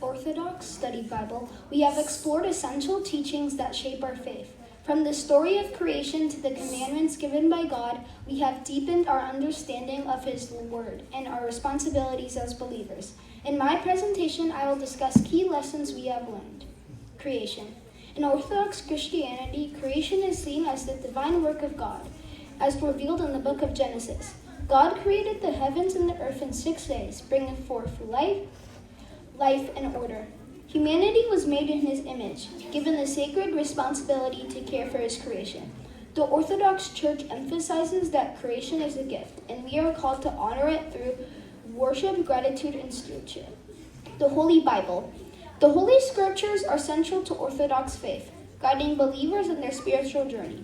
[SPEAKER 10] Orthodox Study Bible, we have explored essential teachings that shape our faith. From the story of creation to the commandments given by God, we have deepened our understanding of His Word and our responsibilities as believers. In my presentation, I will discuss key lessons we have learned. Creation. In Orthodox Christianity, creation is seen as the divine work of God, as revealed in the book of Genesis. God created the heavens and the earth in 6 days, bringing forth life and order. Humanity was made in his image, given the sacred responsibility to care for his creation. The Orthodox Church emphasizes that creation is a gift, and we are called to honor it through worship, gratitude, and stewardship. The Holy Bible. The Holy Scriptures are central to Orthodox faith, guiding believers in their spiritual journey.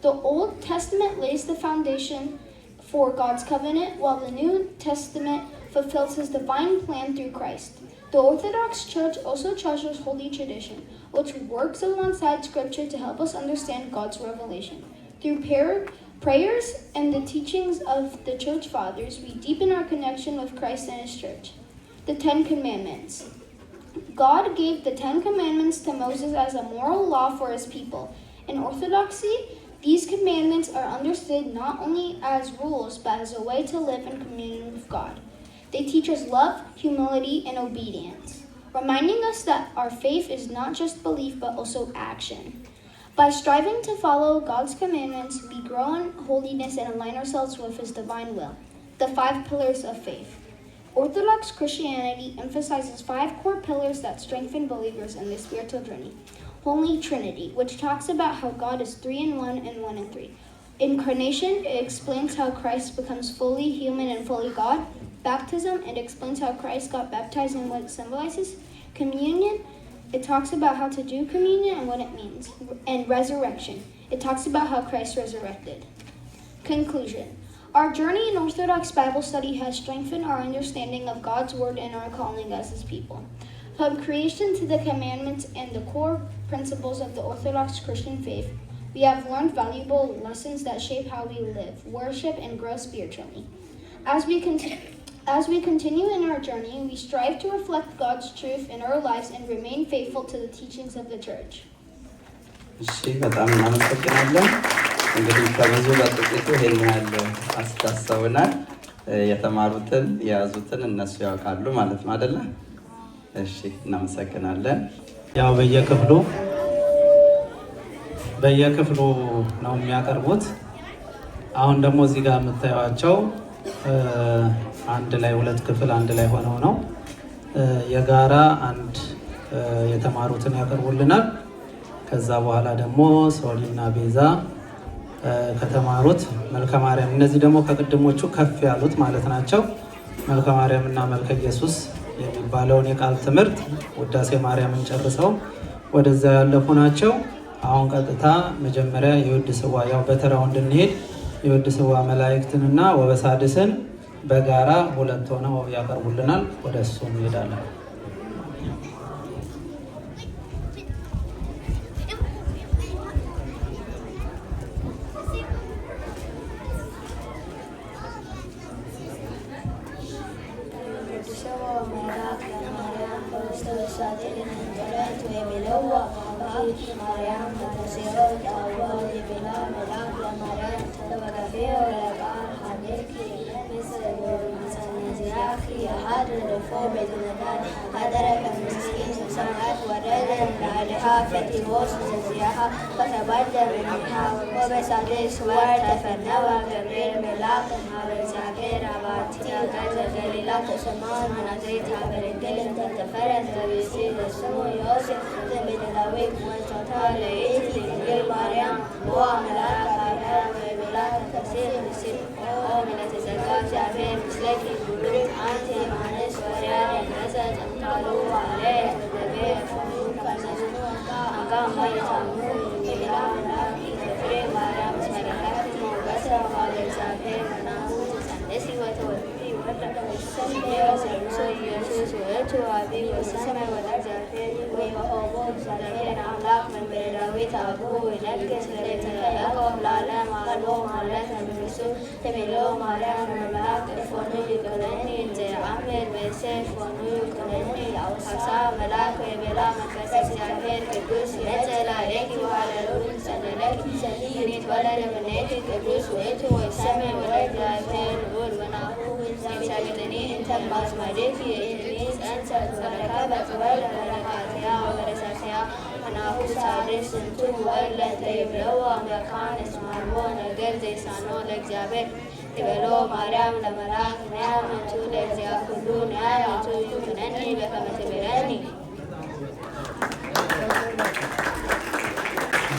[SPEAKER 10] The Old Testament lays the foundation for God's covenant, while the New Testament fulfills his divine plan through Christ. The Orthodox Church also treasures Holy Tradition, which works alongside Scripture to help us understand God's revelation. Through prayers and the teachings of the Church Fathers, we deepen our connection with Christ and His Church. The Ten Commandments. God gave the Ten Commandments to Moses as a moral law for his people. In Orthodoxy, these commandments are understood not only as rules, but as a way to live in communion with God. They teach us love, humility, and obedience, reminding us that our faith is not just belief, but also action. By striving to follow God's commandments, we grow in holiness and align ourselves with His divine will. The five pillars of faith. Orthodox Christianity emphasizes five core pillars that strengthen believers in their spiritual journey. Holy Trinity, which talks about how God is three in one and one in three. Incarnation, it explains how Christ becomes fully human and fully God. Baptism, it explains how Christ got baptized and what it symbolizes. Communion, it talks about how to do communion and what it means. And resurrection, it talks about how Christ resurrected. Conclusion. Our journey in Orthodox Bible study has strengthened our understanding of God's Word and our calling as His people. From creation to the commandments and the core principles of the Orthodox Christian faith, we have learned valuable lessons that shape how we live, worship, and grow spiritually. As we continue in our journey, we strive to reflect God's truth in our lives and remain faithful to the teachings of the church.
[SPEAKER 7] እሺ፣ በጣም እናመሰግናለን። እንግዲህ ከብዙ በጥቂቱ ይሄን ያህል አስዳሰውናል። የተማሩትን የያዙትን እነሱ ያውቃሉ ማለት ነው፣ አደለ? እሺ፣ እናመሰግናለን።
[SPEAKER 4] ያው በየክፍሉ በየክፍሉ ነው የሚያቀርቡት። አሁን ደግሞ እዚህ ጋር የምታዩቸው አንድ ላይ ሁለት ክፍል አንድ ላይ ሆነው ነው የጋራ አንድ የተማሩትን ያቀርቡልናል። ከዛ በኋላ ደግሞ ሶሊና ቤዛ ከተማሩት መልከ ማርያም፣ እነዚህ ደግሞ ከቅድሞቹ ከፍ ያሉት ማለት ናቸው። መልከ ማርያም እና መልከ ኢየሱስ የሚባለውን የቃል ትምህርት ውዳሴ ማርያምን ጨርሰው ወደዛ ያለፉ ናቸው። አሁን ቀጥታ መጀመሪያ የወድስዋ፣ ያው በተራው እንድንሄድ፣ የወድስዋ መላእክትንና ወበሳድስን በጋራ ሁለት ሆነው ያቀርቡልናል። ወደ እሱ እንሄዳለን።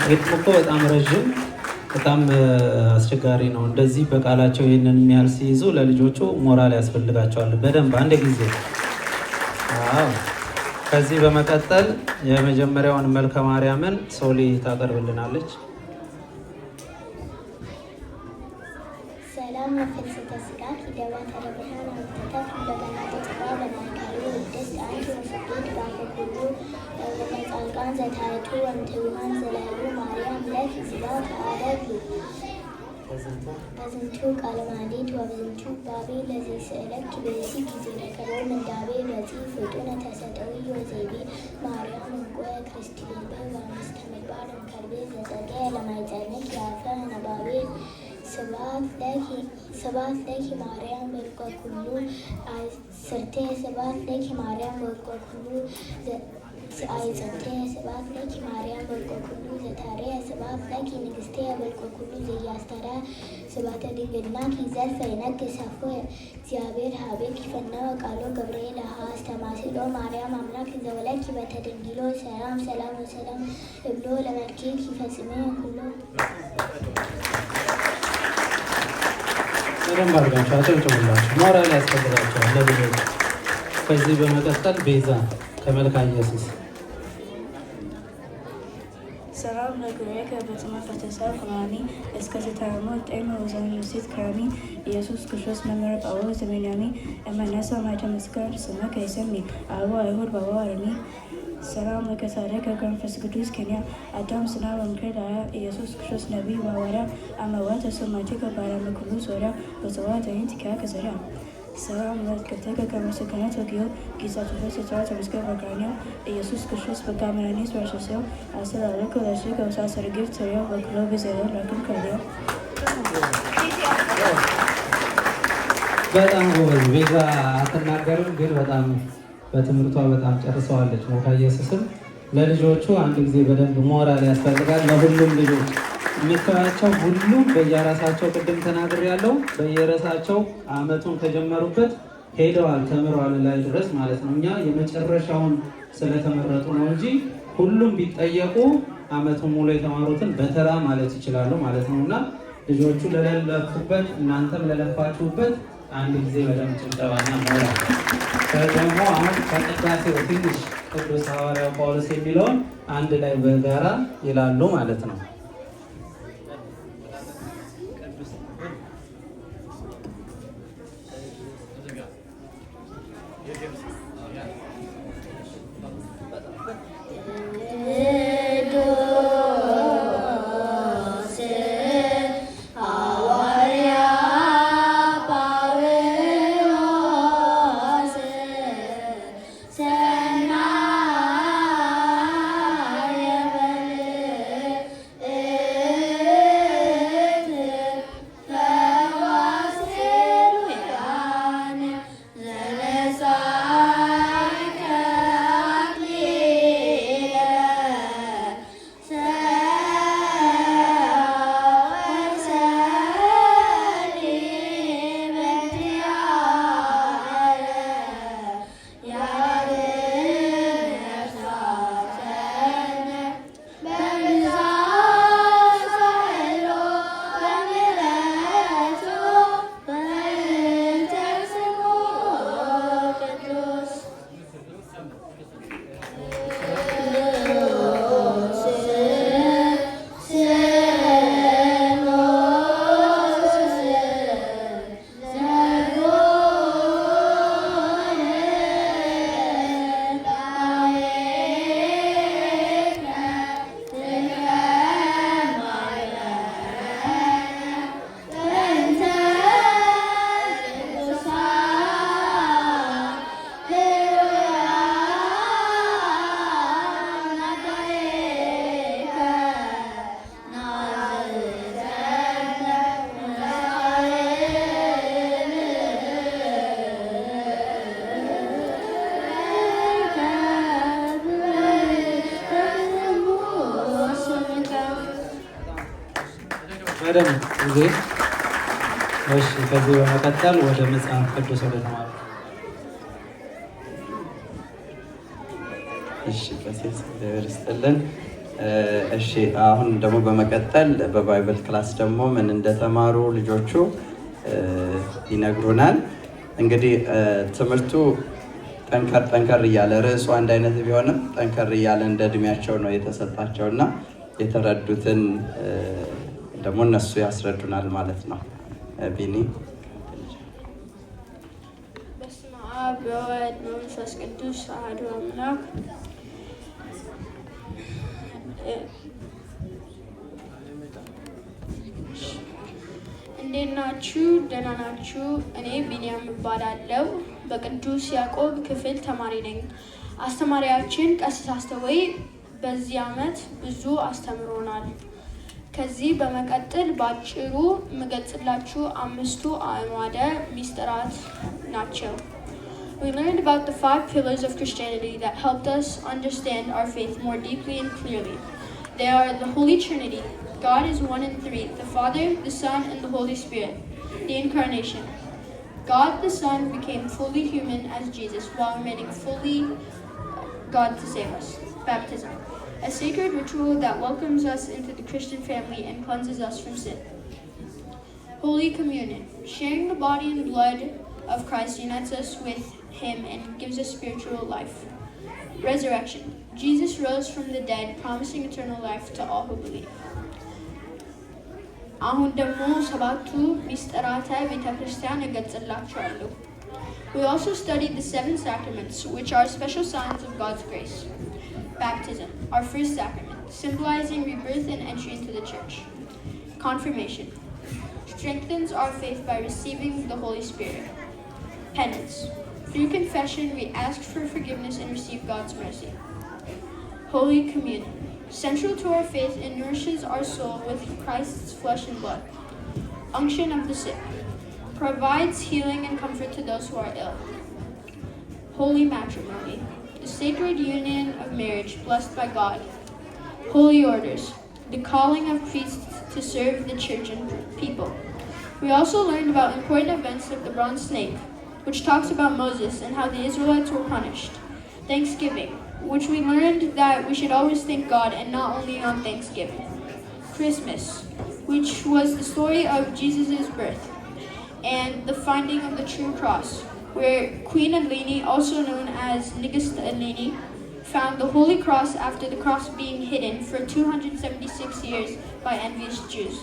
[SPEAKER 4] ግጥሙ እኮ በጣም ረዥም፣ በጣም አስቸጋሪ ነው። እንደዚህ በቃላቸው ይህንን የሚያህል ሲይዙ ለልጆቹ ሞራል ያስፈልጋቸዋል በደንብ አንድ ጊዜ። አዎ። ከዚህ በመቀጠል የመጀመሪያውን መልከ ማርያምን ሶሊ ታቀርብልናለች።
[SPEAKER 3] ሰላም ለፍልሰተ ሥጋኪ ደባተረ ብርሃን አምጥተት እንደገና ተጽፋ በማእከሉ ቅድስት አንቲ ወስግድ ባፈ ኩሉ ለጻድቃን ዘታሕቱ ወእምትሑታን ዘላዕሉ ማርያም ለኪ ስብሐት አደሉ። በዝንቱ ቃለ መሐሌት ወበዝንቱ ባቤ ለዘይስእለኪ ብእሲ ጊዜ ረከቦ ምንዳቤ በጺ ፍጡነ ተሰጠዊ ወዘይቤ ማርያም እንቆ ክርስቲ ልበ ወአምስተ ምግባር እምከርቤ ዘጸገ ለማይጸንክ ያፈ ነባቤ። ስብሐት ለኪ ማርያም ወልቀ ኩሉ ስርቴ፣ ስብሐት ለኪ ማርያም ወልቀ ኩሉ አይጸንቴ፣ ስብሐት ለኪ ማርያም ወልቀ ኩሉ ዘታርየ፣ ስብሐት ለኪ ንግስቴ ወልቀ ኩሉ ዘያስተረ፣ ስብሐተ ድንግልናኪ ዘልፈ ይነግስ አፎ እግዚአብሔር ሀቤኪ ፈነወ ቃሎ ገብርኤል አስተማስሎ ማርያም አምላክ ዘወለኪ በተደንጊሎ ሰላም ሰላም ወሰላም እብሎ ለመልኪ ፈጽሜ ኩሎ።
[SPEAKER 4] በደንብ አድርጋቸው አጨብጭቡላቸው። ሞራል ያስፈልጋቸዋል ለልጆች። ከዚህ በመቀጠል ቤዛ ከመልካ ኢየሱስ።
[SPEAKER 9] ሰላም ለእግሬከ በጽመ ፈተሰብ ከማኒ እስከ ትታሞ ጤመ ወዘንሲት ከራሚ ኢየሱስ ክርስቶስ መምህረ ጳውሎስ ዘሜንያሚ እመነሰ ማይተ መስቀል ስመከ ይሰሚ አበ አይሁድ ባባ አረሚ። ሰላም ለከሳደከ መንፈስ ቅዱስ ኬንያ አዳም ስና ወምክር ዳያ ኢየሱስ ክርስቶስ ነቢይ ወሐዋርያ አመወተ ሱማቲከ ባረመ ኩሉ ሶርያ በጽዋ ተይንት ኪያ ከዘሪያ። ሰላም ለከተከ ከመሰከነት ወጊዮ ጊዛ ተፈስ ተመስገን በግራኒዮ ኢየሱስ ክርስቶስ በጋመራኒስ ወርሶሴው አሰላለከ ለሽከ ወሳሰር ግፍ ተሪዮ በክሎ ቢዘዮ ላክም ከሪዮ።
[SPEAKER 4] በጣም ጎበዝ ቤዛ። አትናገርም፣ ግን በጣም በትምህርቷ በጣም ጨርሰዋለች። መልካ ኢየሱስም ለልጆቹ አንድ ጊዜ በደንብ ሞራል ያስፈልጋል። ለሁሉም ልጆች የምታያቸው ሁሉም በየራሳቸው ቅድም ተናግር ያለው በየራሳቸው አመቱን ከጀመሩበት ሄደዋል ተምረዋል ላይ ድረስ ማለት ነው። እኛ የመጨረሻውን ስለተመረጡ ነው እንጂ ሁሉም ቢጠየቁ አመቱን ሙሉ የተማሩትን በተራ ማለት ይችላሉ ማለት ነው። እና ልጆቹ ለለፉበት እናንተም ለለፋችሁበት አንድ ጊዜ በደንብ ጭብጨባና ሞራል። ደግሞ አሁን ከቅዳሴው ትንሽ ቅዱስ ሐዋርያው ጳውሎስ የሚለውን አንድ ላይ በጋራ ይላሉ ማለት ነው።
[SPEAKER 3] ቅዱስ ሐዋርያ ጳውሎስ ሰናየ መልእክት ፈዋሴ ሩያን ዘነሳይከ አክሊለ ሰወሰሊ በእንቲአነ ያድኅን ነፍሳተነ በብዝኃ ሣህሉ ወምሕረቱ በእንተ ስሙ ቅዱስ። ቅዱስ ስሉስ ዘጉን ዳዊት በእንተ ቅዱሳን ሕሩያን አዳይከ ናዝዘነ መሳይል ስምከ
[SPEAKER 4] በደንብ ጊዜ። እሺ፣ ከዚህ በመቀጠል ወደ መጽሐፍ ቅዱስ ወደ ተማሩ
[SPEAKER 7] እሺ ቀሲስ እግዚአብሔር ይስጥልን። እሺ አሁን ደግሞ በመቀጠል በ Bible class ደግሞ ምን እንደተማሩ ልጆቹ ይነግሩናል። እንግዲህ ትምህርቱ ጠንከር ጠንከር እያለ ርዕሱ አንድ አይነት ቢሆንም ጠንከር እያለ እንደ እድሜያቸው ነው የተሰጣቸው እና የተረዱትን ደግሞ እነሱ ያስረዱናል ማለት ነው። ቢኒ።
[SPEAKER 9] በስመ አብ ወወልድ ወመንፈስ ቅዱስ አሐዱ አምላክ። እንዴት ናችሁ? ደህና ናችሁ? እኔ ቢንያም እባላለሁ። በቅዱስ ያዕቆብ ክፍል ተማሪ ነኝ። አስተማሪያችን ቀሲስ አስተወይ በዚህ ዓመት ብዙ አስተምሮናል። ከዚህ በመቀጠል በአጭሩ የምገልጽላችሁ አምስቱ አዕማደ ሚስጥራት ናቸው። We learned about the five pillars of Christianity that helped us understand our faith more deeply and clearly. They are the Holy Trinity. God is one in three: the Father, the Son, and the Holy Spirit. The Incarnation. God the Son became fully human as Jesus while remaining fully God to save us. Baptism. A sacred ritual that welcomes us into the Christian family and cleanses us from sin. Holy Communion. Sharing the body and blood of Christ unites us with Him and gives us spiritual life. Resurrection. Jesus rose from the dead, promising eternal life to all who believe. አሁን ደግሞ ሰባቱ ሚስጥራተ ቤተ ክርስቲያን እገልጽላችኋለሁ። We also studied the seven sacraments, which are special signs of God's grace. Baptism, our first sacrament, symbolizing rebirth and entry into the church. Confirmation strengthens our faith by receiving the Holy Spirit. Penance. Through confession, we ask for forgiveness and receive God's mercy. Holy Communion. Central to our faith and nourishes our soul with Christ's flesh and blood. Unction of the sick. Provides healing and comfort to those who are ill. Holy Matrimony. The sacred union of marriage blessed by God. Holy Orders. The calling of priests to serve the church and people. We also learned about important events like the bronze snake, which talks about Moses and how the Israelites were punished. Thanksgiving, which we learned that we should always thank God and not only on Thanksgiving. Christmas, which was the story of Jesus' birth and the finding of the true cross, where Queen Eleni, also known as Nigist Eleni, found the Holy Cross after the cross being hidden for 276 years by envious Jews.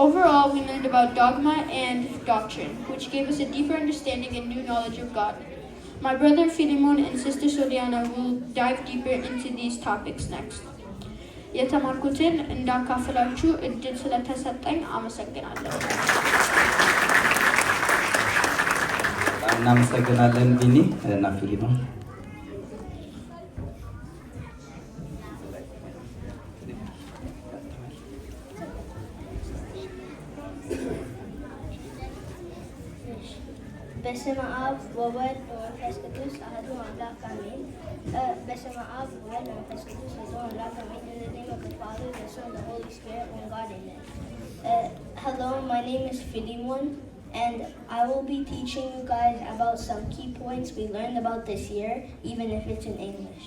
[SPEAKER 9] Overall, we learned about dogma and doctrine, which gave us a deeper understanding and new knowledge of God. My brother Philemon and sister Soliana will dive deeper into these topics next. የተማርኩትን እንዳካፍላችሁ እድል ስለተሰጠኝ አመሰግናለሁ።
[SPEAKER 7] በጣም እናመሰግናለን ቢኒ እና ፊሊሞን።
[SPEAKER 8] በስመ አብ ወወልድ ወመንፈስ ቅዱስ አሐዱ አምላክ አሜን። በስመ አብ ወወልድ ወመንፈስ ቅዱስ አሐዱ አምላክ አሜን። In the name of the Father, the Son, and the Holy Spirit, one God, amen. Hello, my name is Philemon, and I will be teaching you guys about some key points we learned about this year, even if it's in English.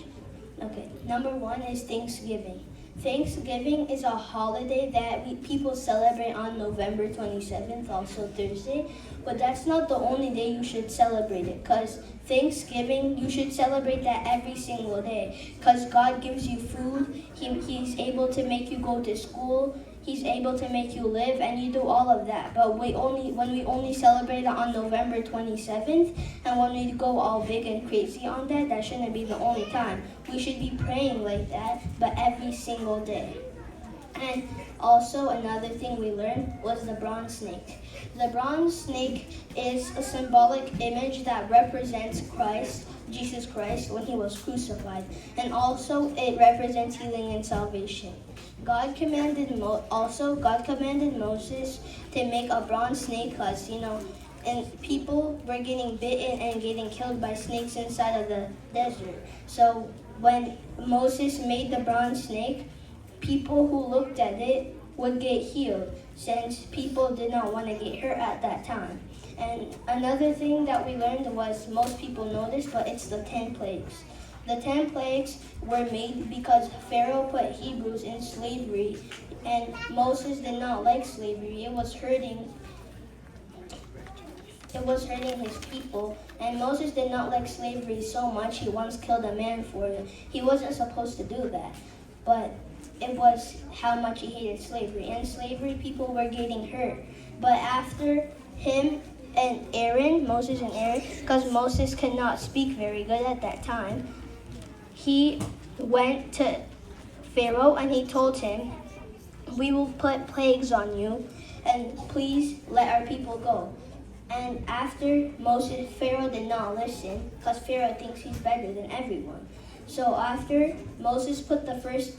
[SPEAKER 8] Okay, number one is Thanksgiving. Thanksgiving is a holiday that people celebrate on November 27th, also Thursday. But that's not the only day you should celebrate it, because Thanksgiving, you should celebrate that every single day, because God gives you food, He's able to make you go to school, He's able to make you live, and you do all of that. But when we only celebrate it on November 27th, and when we go all big and crazy on that, that shouldn't be the only time. We should be praying like that, but every single day. And also another thing we learned was the bronze snake. The bronze snake is a symbolic image that represents Christ, Jesus Christ, when he was crucified. And also it represents healing and salvation. God commanded Moses to make a bronze snake because and people were getting bitten and getting killed by snakes inside of the desert. So when Moses made the bronze snake, people who looked at it would get healed, since people did not want to get hurt at that time. And another thing that we learned was, most people know this, but it's the 10 plagues. The 10 plagues were made because Pharaoh put Hebrews in slavery, and Moses did not like slavery. It was hurting. It was hurting his people, and Moses did not like slavery so much he once killed a man for it. He wasn't supposed to do that, but it was how much he hated slavery. And slavery, people were getting hurt. But after him and Aaron, Moses and Aaron, because Moses could not speak very good at that time, he went to Pharaoh and he told him, "We will put plagues on you, And please let our people go. And after Moses, Pharaoh did not listen because Pharaoh thinks he's better than everyone. So after Moses put the first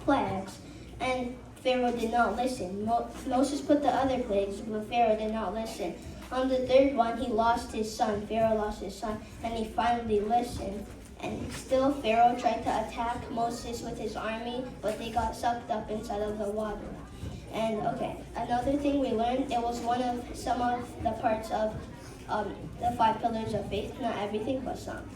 [SPEAKER 8] plagues, and Pharaoh did not listen. Moses put the other plagues, but Pharaoh did not listen. On the third one, he lost his son. Pharaoh lost his son, and he finally listened. And still, Pharaoh tried to attack Moses with his army, but they got sucked up inside of the water. And okay, another thing we learned, it was one of some of the parts of the five pillars of faith, not everything, but some.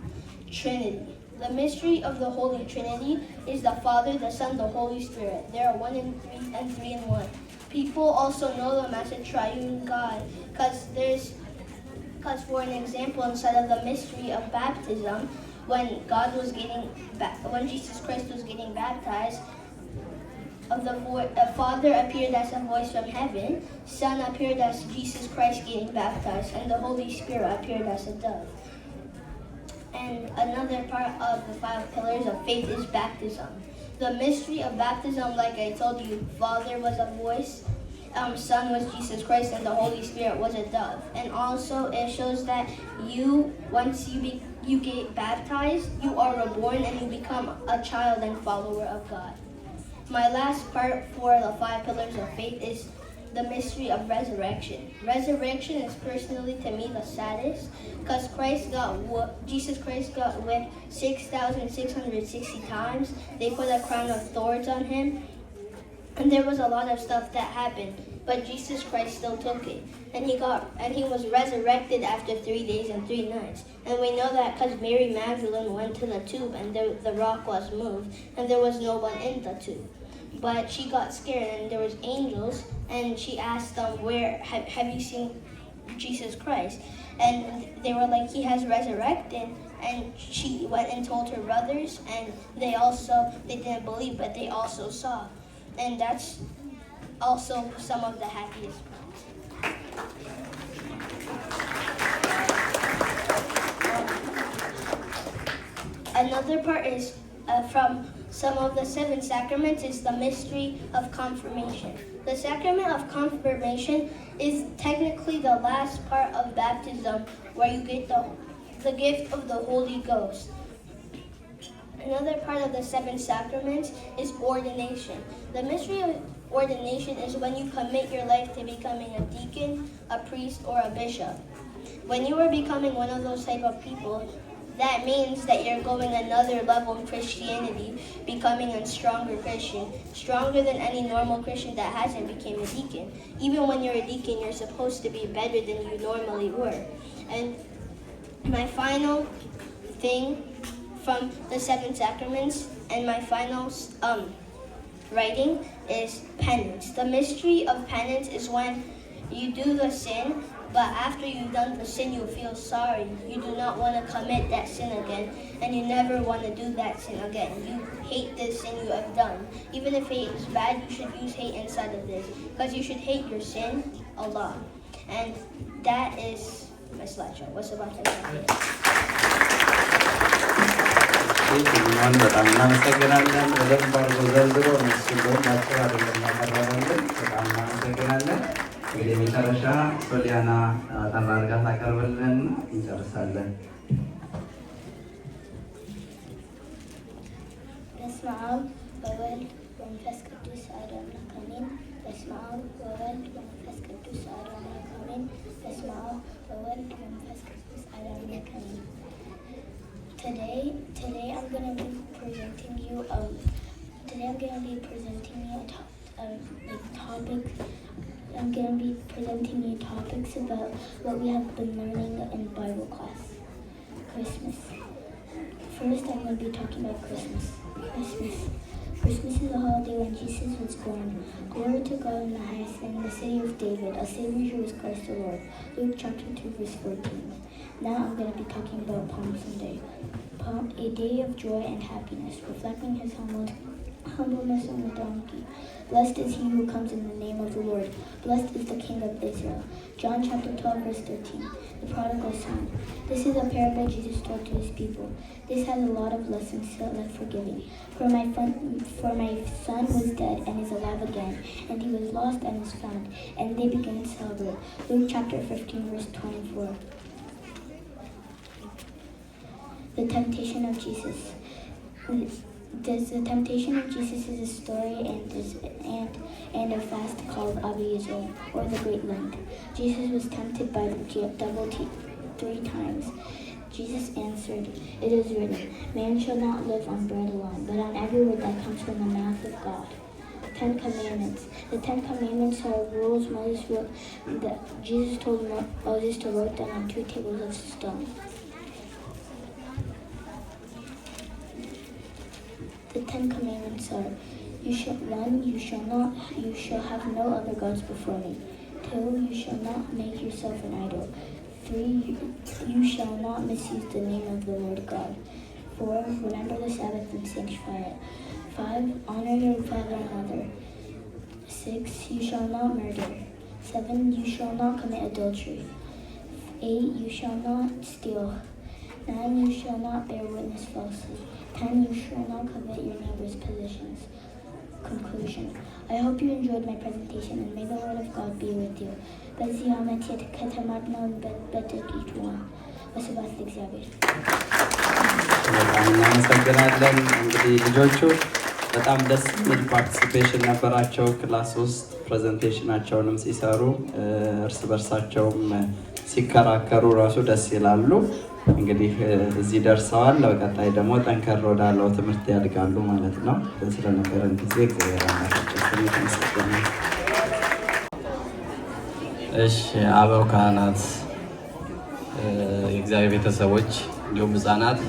[SPEAKER 8] Trinity. The mystery of the Holy Trinity is the Father, the Son, the Holy Spirit. They are one in three and three in one. People also know them as a triune God because for an example, inside of the mystery of baptism, when Jesus Christ was getting baptized, the Father appeared as a voice from heaven, Son appeared as Jesus Christ getting baptized, and the Holy Spirit appeared as a dove. And another part of the five pillars of faith is baptism. The mystery of baptism, like I told you, Father was a voice, Son was Jesus Christ, and the Holy Spirit was a dove. And also, it shows that you, once you get baptized, you are reborn and you become a child and follower of God. My last part for the five pillars of faith is the mystery of resurrection. Resurrection is personally to me the saddest because Jesus Christ got whipped 6,660 times. They put a crown of thorns on him, and there was a lot of stuff that happened, but Jesus Christ still took it. And he was resurrected after 3 days and 3 nights. And we know that because Mary Magdalene went to the tomb and the rock was moved and there was no one in the tomb. But she got scared and there was angels and she asked them, "Where have you seen Jesus Christ?" And they were like, "He has resurrected." And she went and told her brothers and they also, they didn't believe, but they also saw. And that's also some of the happiest parts. Another part is from some of the seven sacraments is the mystery of confirmation. The sacrament of confirmation is technically the last part of baptism where you get the gift of the Holy Ghost. Another part of the seven sacraments is ordination. The mystery of ordination is when you commit your life to becoming a deacon, a priest, or a bishop. When you are becoming one of those type of people, that means that you're going another level in Christianity, becoming a stronger Christian, stronger than any normal Christian that hasn't became a deacon. Even when you're a deacon, you're supposed to be better than you normally were. And my final thing from the seven sacraments and my final writing is penance. The mystery of penance is when you do the sin, but after you've done the sin, you feel sorry. You do not want to commit that sin again, and you never want to do that sin again. You hate the sin you have done. Even if hate is bad, you should use hate inside of this, because you should hate your sin a lot. And that is my slideshow. What's about that?
[SPEAKER 7] እኛን በጣም እናመሰግናለን። በደንብ አድርጎ ዘርዝሮ እነሱ እንደውም አጭር አይደለም ያቀረበልን። በጣም እናመሰግናለን። እንግዲህ የመጨረሻ ሶሊያና አጠር አድርጋ ታቀርብልን እንጨርሳለን።
[SPEAKER 6] በስመ አብ ወወልድ ወመንፈስ ቅዱስ አሐዱ አምላክ አሜን። በስመ አብ ወወልድ ወመንፈስ ቅዱስ አሐዱ አምላክ አሜን። በስመ አብ ወወልድ ወመንፈስ ቅዱስ አሐዱ አምላክ አሜን። Today I'm gonna be presenting you today I'm gonna be presenting you a like topic. I'm gonna be presenting you topics about what we have been learning in Bible class. Christmas. First, I'm going to be talking about Christmas. Christmas. Christmas is a holiday when Jesus was born. Glory to God in the highest, in the city of David, a Savior who is Christ the Lord. Luke chapter 2, verse 14. Now I'm going to be talking about Palm Sunday. Palm, a day of joy and happiness, reflecting his humble
[SPEAKER 3] Humbleness on the donkey. Blessed is he who comes in the name of the Lord. Blessed is the King of Israel. John chapter 12, verse 13. The prodigal son. This is a parable Jesus told to his people. This has a lot of lessons left for giving. For my son was dead and is alive again, and he was lost and is found. And they began to celebrate. Luke chapter 15, verse 24. The temptation of Jesus. Does the temptation of Jesus is a story and a fast called Abiy Tzom, or the Great Lent. Jesus was tempted by the devil three times. Jesus answered, "It is written, Man shall not live on bread alone, but on every word that comes from the mouth of God." Ten Commandments. The Ten Commandments are rules Moses wrote that Jesus told Moses to write down on two tables of stone. The Ten Commandments are: you shall one, you shall not you shall have no other gods before me. Two, you shall not make yourself an idol. Three, you shall not misuse the name of the Lord God. Four, remember the Sabbath and sanctify it. Five, honor your father and mother. Six, you shall not murder. Seven, you shall not commit adultery. Eight, you shall not steal. Nine, you shall not bear witness falsely. 10, you shall not covet your neighbor's possessions. Conclusion. I hope you enjoyed my presentation, and may the word of God be with you. በዚህ ዓመት ከተማርነውን በጥቂቱ ነው። ወስብሐት ለእግዚአብሔር።
[SPEAKER 7] በጣም እናመሰግናለን። እንግዲህ ልጆቹ በጣም ደስ የሚል participation ነበራቸው class ውስጥ፣ presentation ኣቸውንም ሲሰሩ እርስ በርሳቸውም ሲከራከሩ ራሱ ደስ ይላሉ። እንግዲህ እዚህ ደርሰዋል። በቀጣይ ደግሞ ጠንከር ወዳለው ትምህርት ያድጋሉ ማለት ነው። ስለነበረን ጊዜ እግዚአብሔር አምላካችን ስም የተመሰገነ ይሁን።
[SPEAKER 11] እሺ፣ አበው ካህናት፣ የእግዚአብሔር ቤተሰቦች እንዲሁም ሕፃናት፣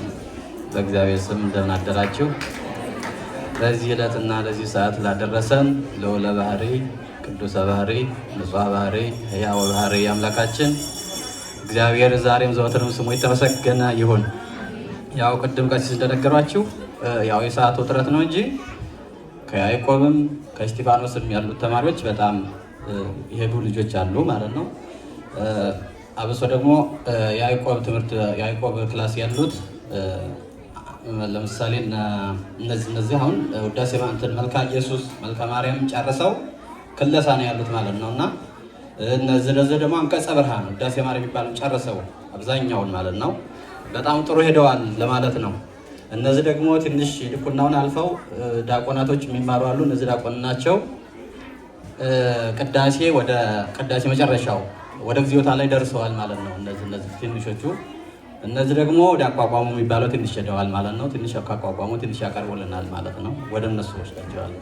[SPEAKER 11] በእግዚአብሔር ስም እንደምን አደራችሁ። ለዚህ ዕለትና ለዚህ ሰዓት ላደረሰን ልዑለ ባህሪ፣ ቅዱሰ ባህሪ፣ ንጹሐ ባህሪ፣ ሕያወ ባህሪ አምላካችን እግዚአብሔር ዛሬም ዘወትርም ስሙ የተመሰገነ ይሁን። ያው ቅድም ቀሲስ እንደነገሯችሁ ያው የሰዓቱ እጥረት ነው እንጂ ከያዕቆብም ከእስጢፋኖስም ያሉት ተማሪዎች በጣም የሄዱ ልጆች አሉ ማለት ነው። አብሶ ደግሞ ያዕቆብ ትምህርት ያዕቆብ class ያሉት፣ ለምሳሌ እነዚህ አሁን ውዳሴ እንትን መልካ ኢየሱስ፣ መልካ ማርያም ጨርሰው ክለሳ ነው ያሉት ማለት ነው። እና እነዚህ ደግሞ አንቀጸ ብርሃን፣ ውዳሴ ማርያም የሚባለው ጨርሰው አብዛኛውን ማለት ነው፣ በጣም ጥሩ ሄደዋል ለማለት ነው። እነዚህ ደግሞ ትንሽ ድቁናውን አልፈው ዲያቆናቶች የሚማሩ አሉ። እነዚህ ዲያቆን ናቸው። ቅዳሴ ወደ ቅዳሴ መጨረሻው ወደ እግዚኦታ ላይ ደርሰዋል ማለት ነው። እነዚህ ትንሾቹ፣ እነዚህ ደግሞ ወደ አቋቋሙ የሚባለው ትንሽ ሄደዋል ማለት ነው። ትንሽ ካቋቋሙ ትንሽ ያቀርቡልናል ማለት ነው። ወደ እነሱ ወስዳቸዋለሁ።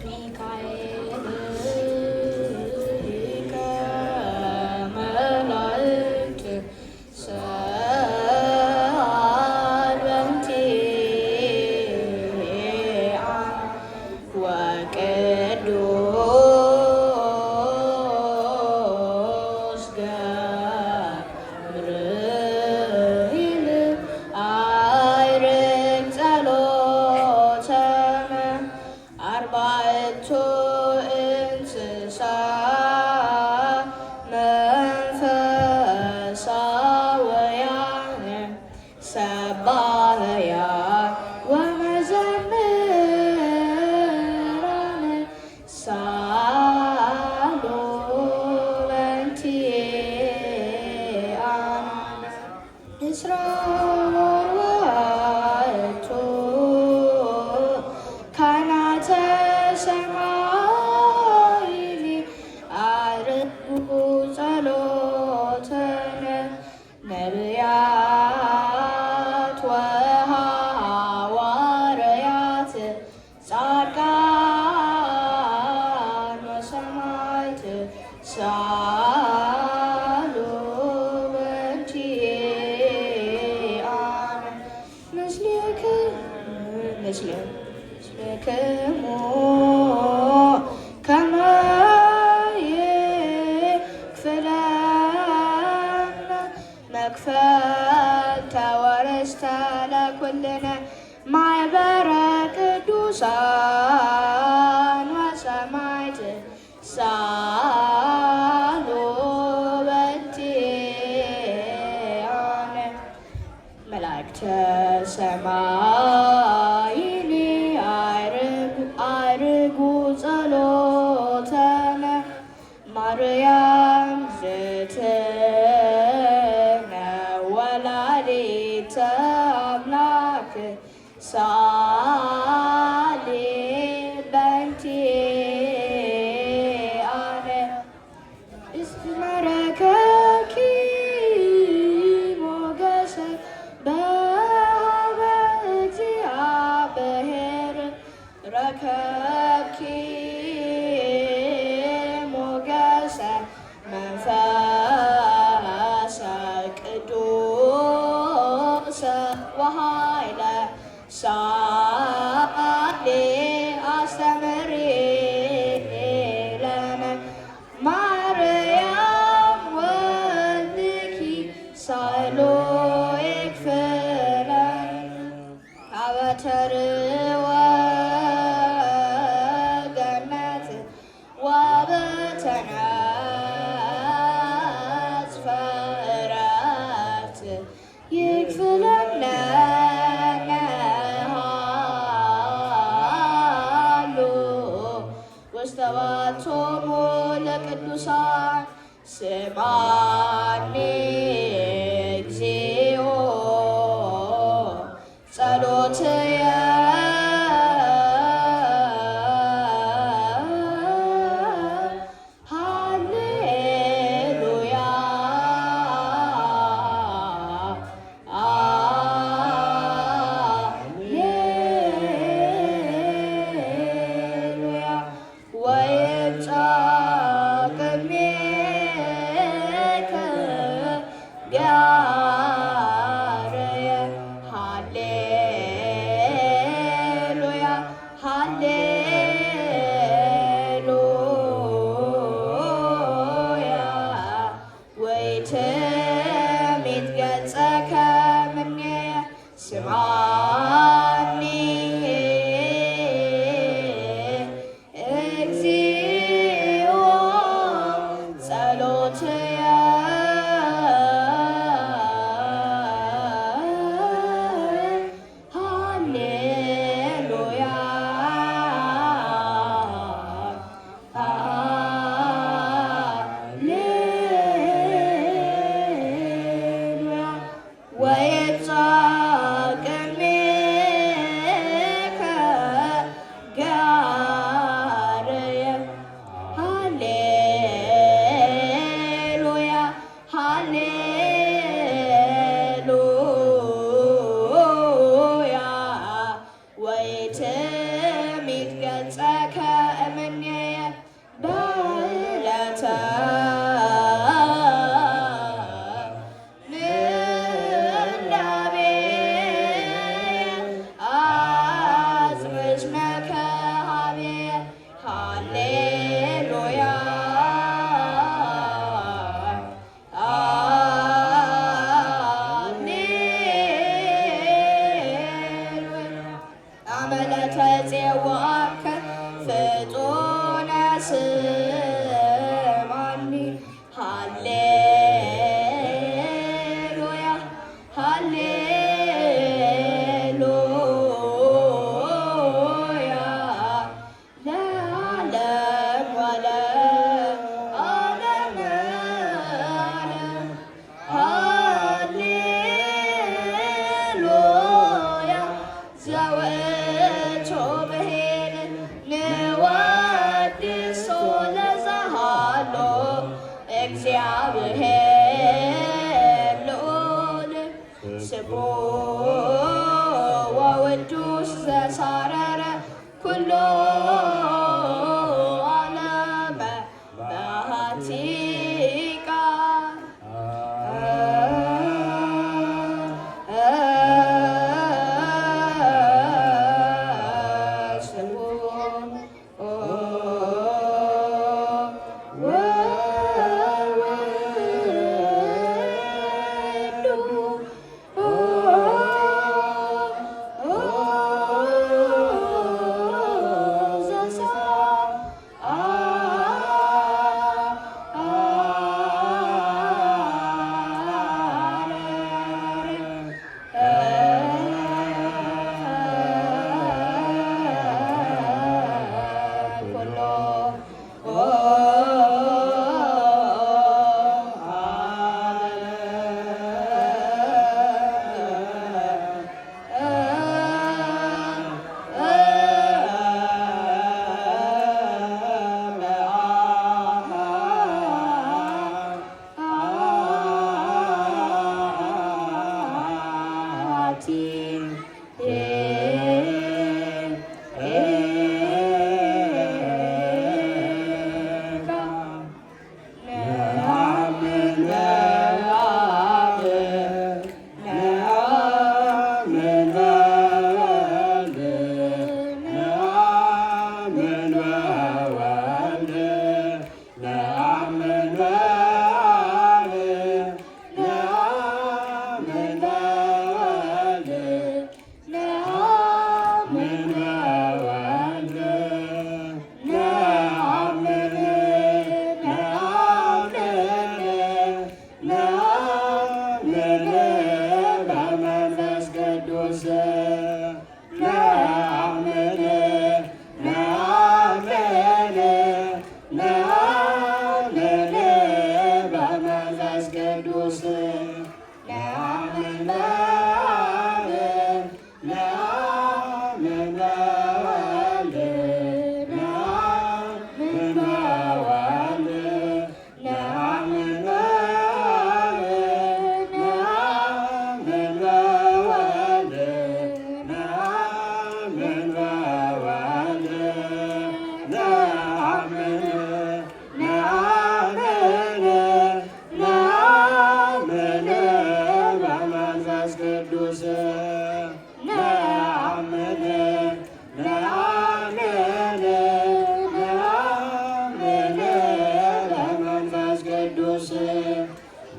[SPEAKER 12] ሚካኤል ሊቀ መላእክት ሰአል በእንቲአ ወቅዱስ ገብርኤል አዕርግ ጸሎተነ። አርባዕቱ እንስሳ መንፈሳውያን ሰባህያን ወመዘምራን ሳሉ በእንቲአነ። እስራ ወአርባዕቱ ካህናተ ሰማይ አዕርጉ ጸሎተነ። ነቢያት ምስለ ምስልክሙ ከመ ይክፍለነ መክፈልተ ወርስተ ለኩልነ ማኅበረ ቅዱሳን ወሰማዕት ሳሉ በእንቲአነ። መላእክተ ሰማይኒ አዕርጉ ጸሎተነ። ማርያም እግዝእትነ ወላዲተ አምላክ ሰአሊ በእንቲአነ። እስመ ረከብኪ ሞገሰ በኀበ እግዚአብሔር፣ ረከብኪ ሞገሰ መንፈሰ ቅዱስ ወኃይለ፣ ሰአሊ አስተምሪ ለነ። ማርያም ወልድኪ ሳይሎ ይክፍለን አበተር ወገነት ወበተናጽፈ ዕረፍት ይክፍለነ ሃሉ ውስተ ባቶሙ ለቅዱሳን። ስምዐኒ እግዚኦ ጸሎትየ። ሃሌሉያ። ሃሌሉያ። ወይብጻእ ቅድሜከ ቢያርየ። ሃሌሉያ፣ ሃሌሉያ። ወይትምት ገጸከ እምኔየ። ስምዐኒ እግዚኦ ጸሎትየ። ሃሌሉያ። ሃሌሉያ። ወይብጻእ ቅድሜከ
[SPEAKER 13] ቅዱስ ነአምን ነአምን ነአምን በመንፈስ ቅዱስ ነአምን በአብ ነአምን በወልድ ነአምን በወልድ ነአምን በአብ ነአምን በወልድ ነአምን በወልድ ነአምን ነአምን ነአምን በመንፈስ ቅዱስ ነአምን ነአምን ነአምን በመንፈስ ቅዱስ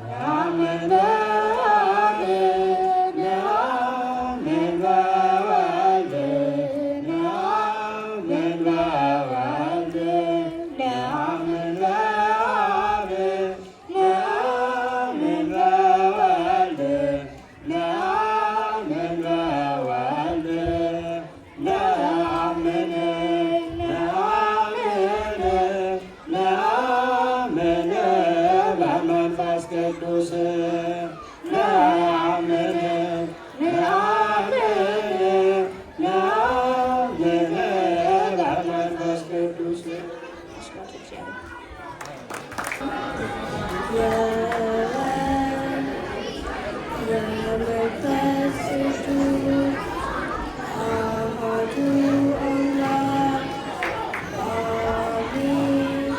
[SPEAKER 13] ነአምን በአብ ነአምን በወልድ ነአምን በወልድ ነአምን በአብ ነአምን በወልድ ነአምን በወልድ ነአምን ነአምን ነአምን በመንፈስ ቅዱስ ነአምን ነአምን ነአምን በመንፈስ ቅዱስ።
[SPEAKER 12] ስብሐት ለእግዚአብሔር። ወወልድ ወመንፈስ ቅዱስ አሐዱ አምላክ አሜን።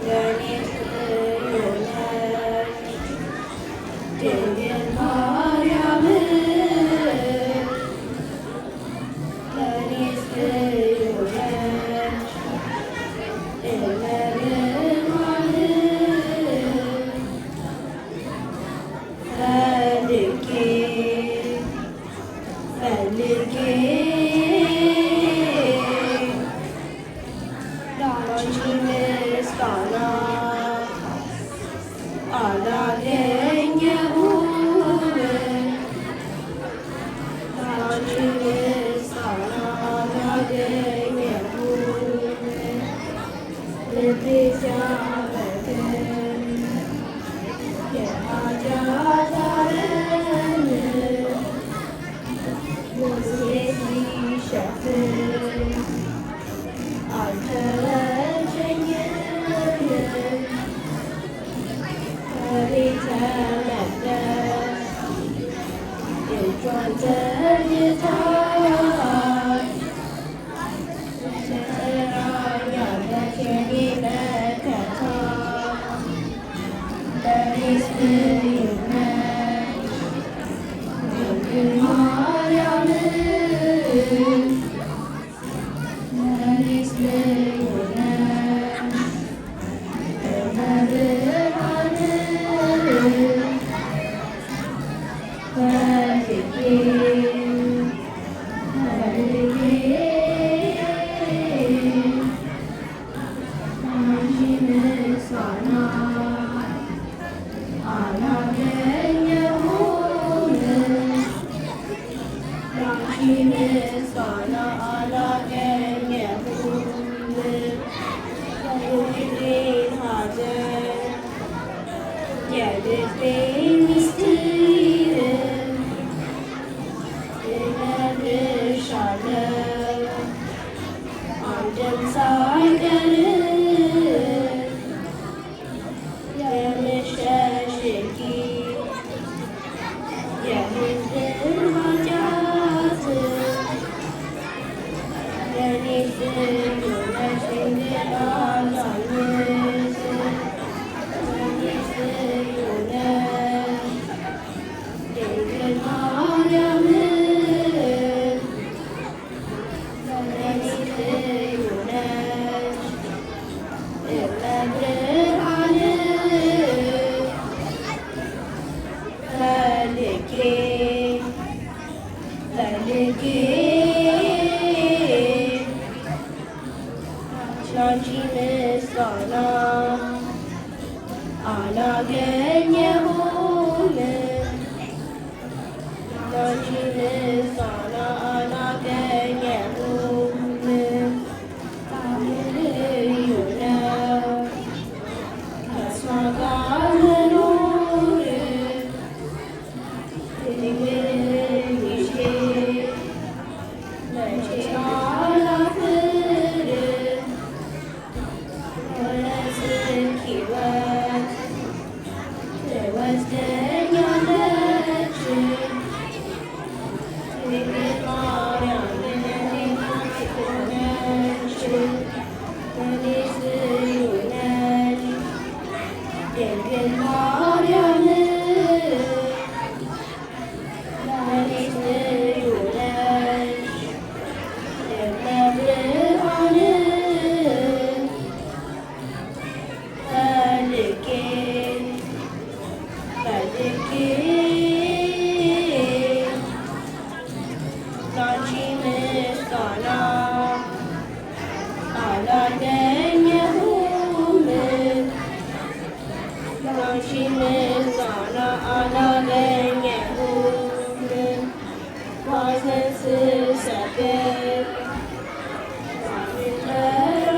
[SPEAKER 12] ለእኔ ልዩ ነሽ ድንግል ማርያም፣ ለእኔስ ልዩ ነሽ እመብርሃን። ፈልጌ ፈልጌ ላንቺ ምስጋና አላገኘሁም፣ ላንቺ ምስጋና አላገኘሁም። ልቤ ሲያመክን የኃጢአት አረም ውስጤ ሲሸፍን አልተወችኝም። ከቤተ መቅደስ እጇን ዘርግታ ትጠራኛለች የኔ መከታ። ለእኔስ ልዩ ነሽ ድንግል ማርያም፣ ለእኔስ ልዩ ነሽ እመብርሃን። ፈልጌ ፈልጌ ላንቺ ምስጋና አላገኘሁም፣ ላንቺ ምስጋና አላገኘሁም። የልቤን ሐዘን የልቤን ምስጢር እነግርሻለሁ አንድም ሳይቀር። የምሸሽጊ የሕዝብን ኃጢአት ፈልጌ ላንቺ ምስጋና አላገኘሁም፣ ላንቺ ምስጋና አላገኘሁም። ልዩ ነው ከእሷ ጋር መኖር፣ ድንግልን ይዤ መቼ አላፍርም። ወደ ጽድቅ ሕይወት ትወስደኛለች ድንግል ማርያም፣ ለእኔ ነች፣ ለእኔ ልዩ ነች ድንግል ማርያም፣ ለእኔ ልዩ ነች። እመብርሃን ፈልጌ ፈልጌ ላንቺ ምስጋና አላገኘሁም፣ ላንቺ ምስጋና አላገኘሁም። ባዘን ስሰብር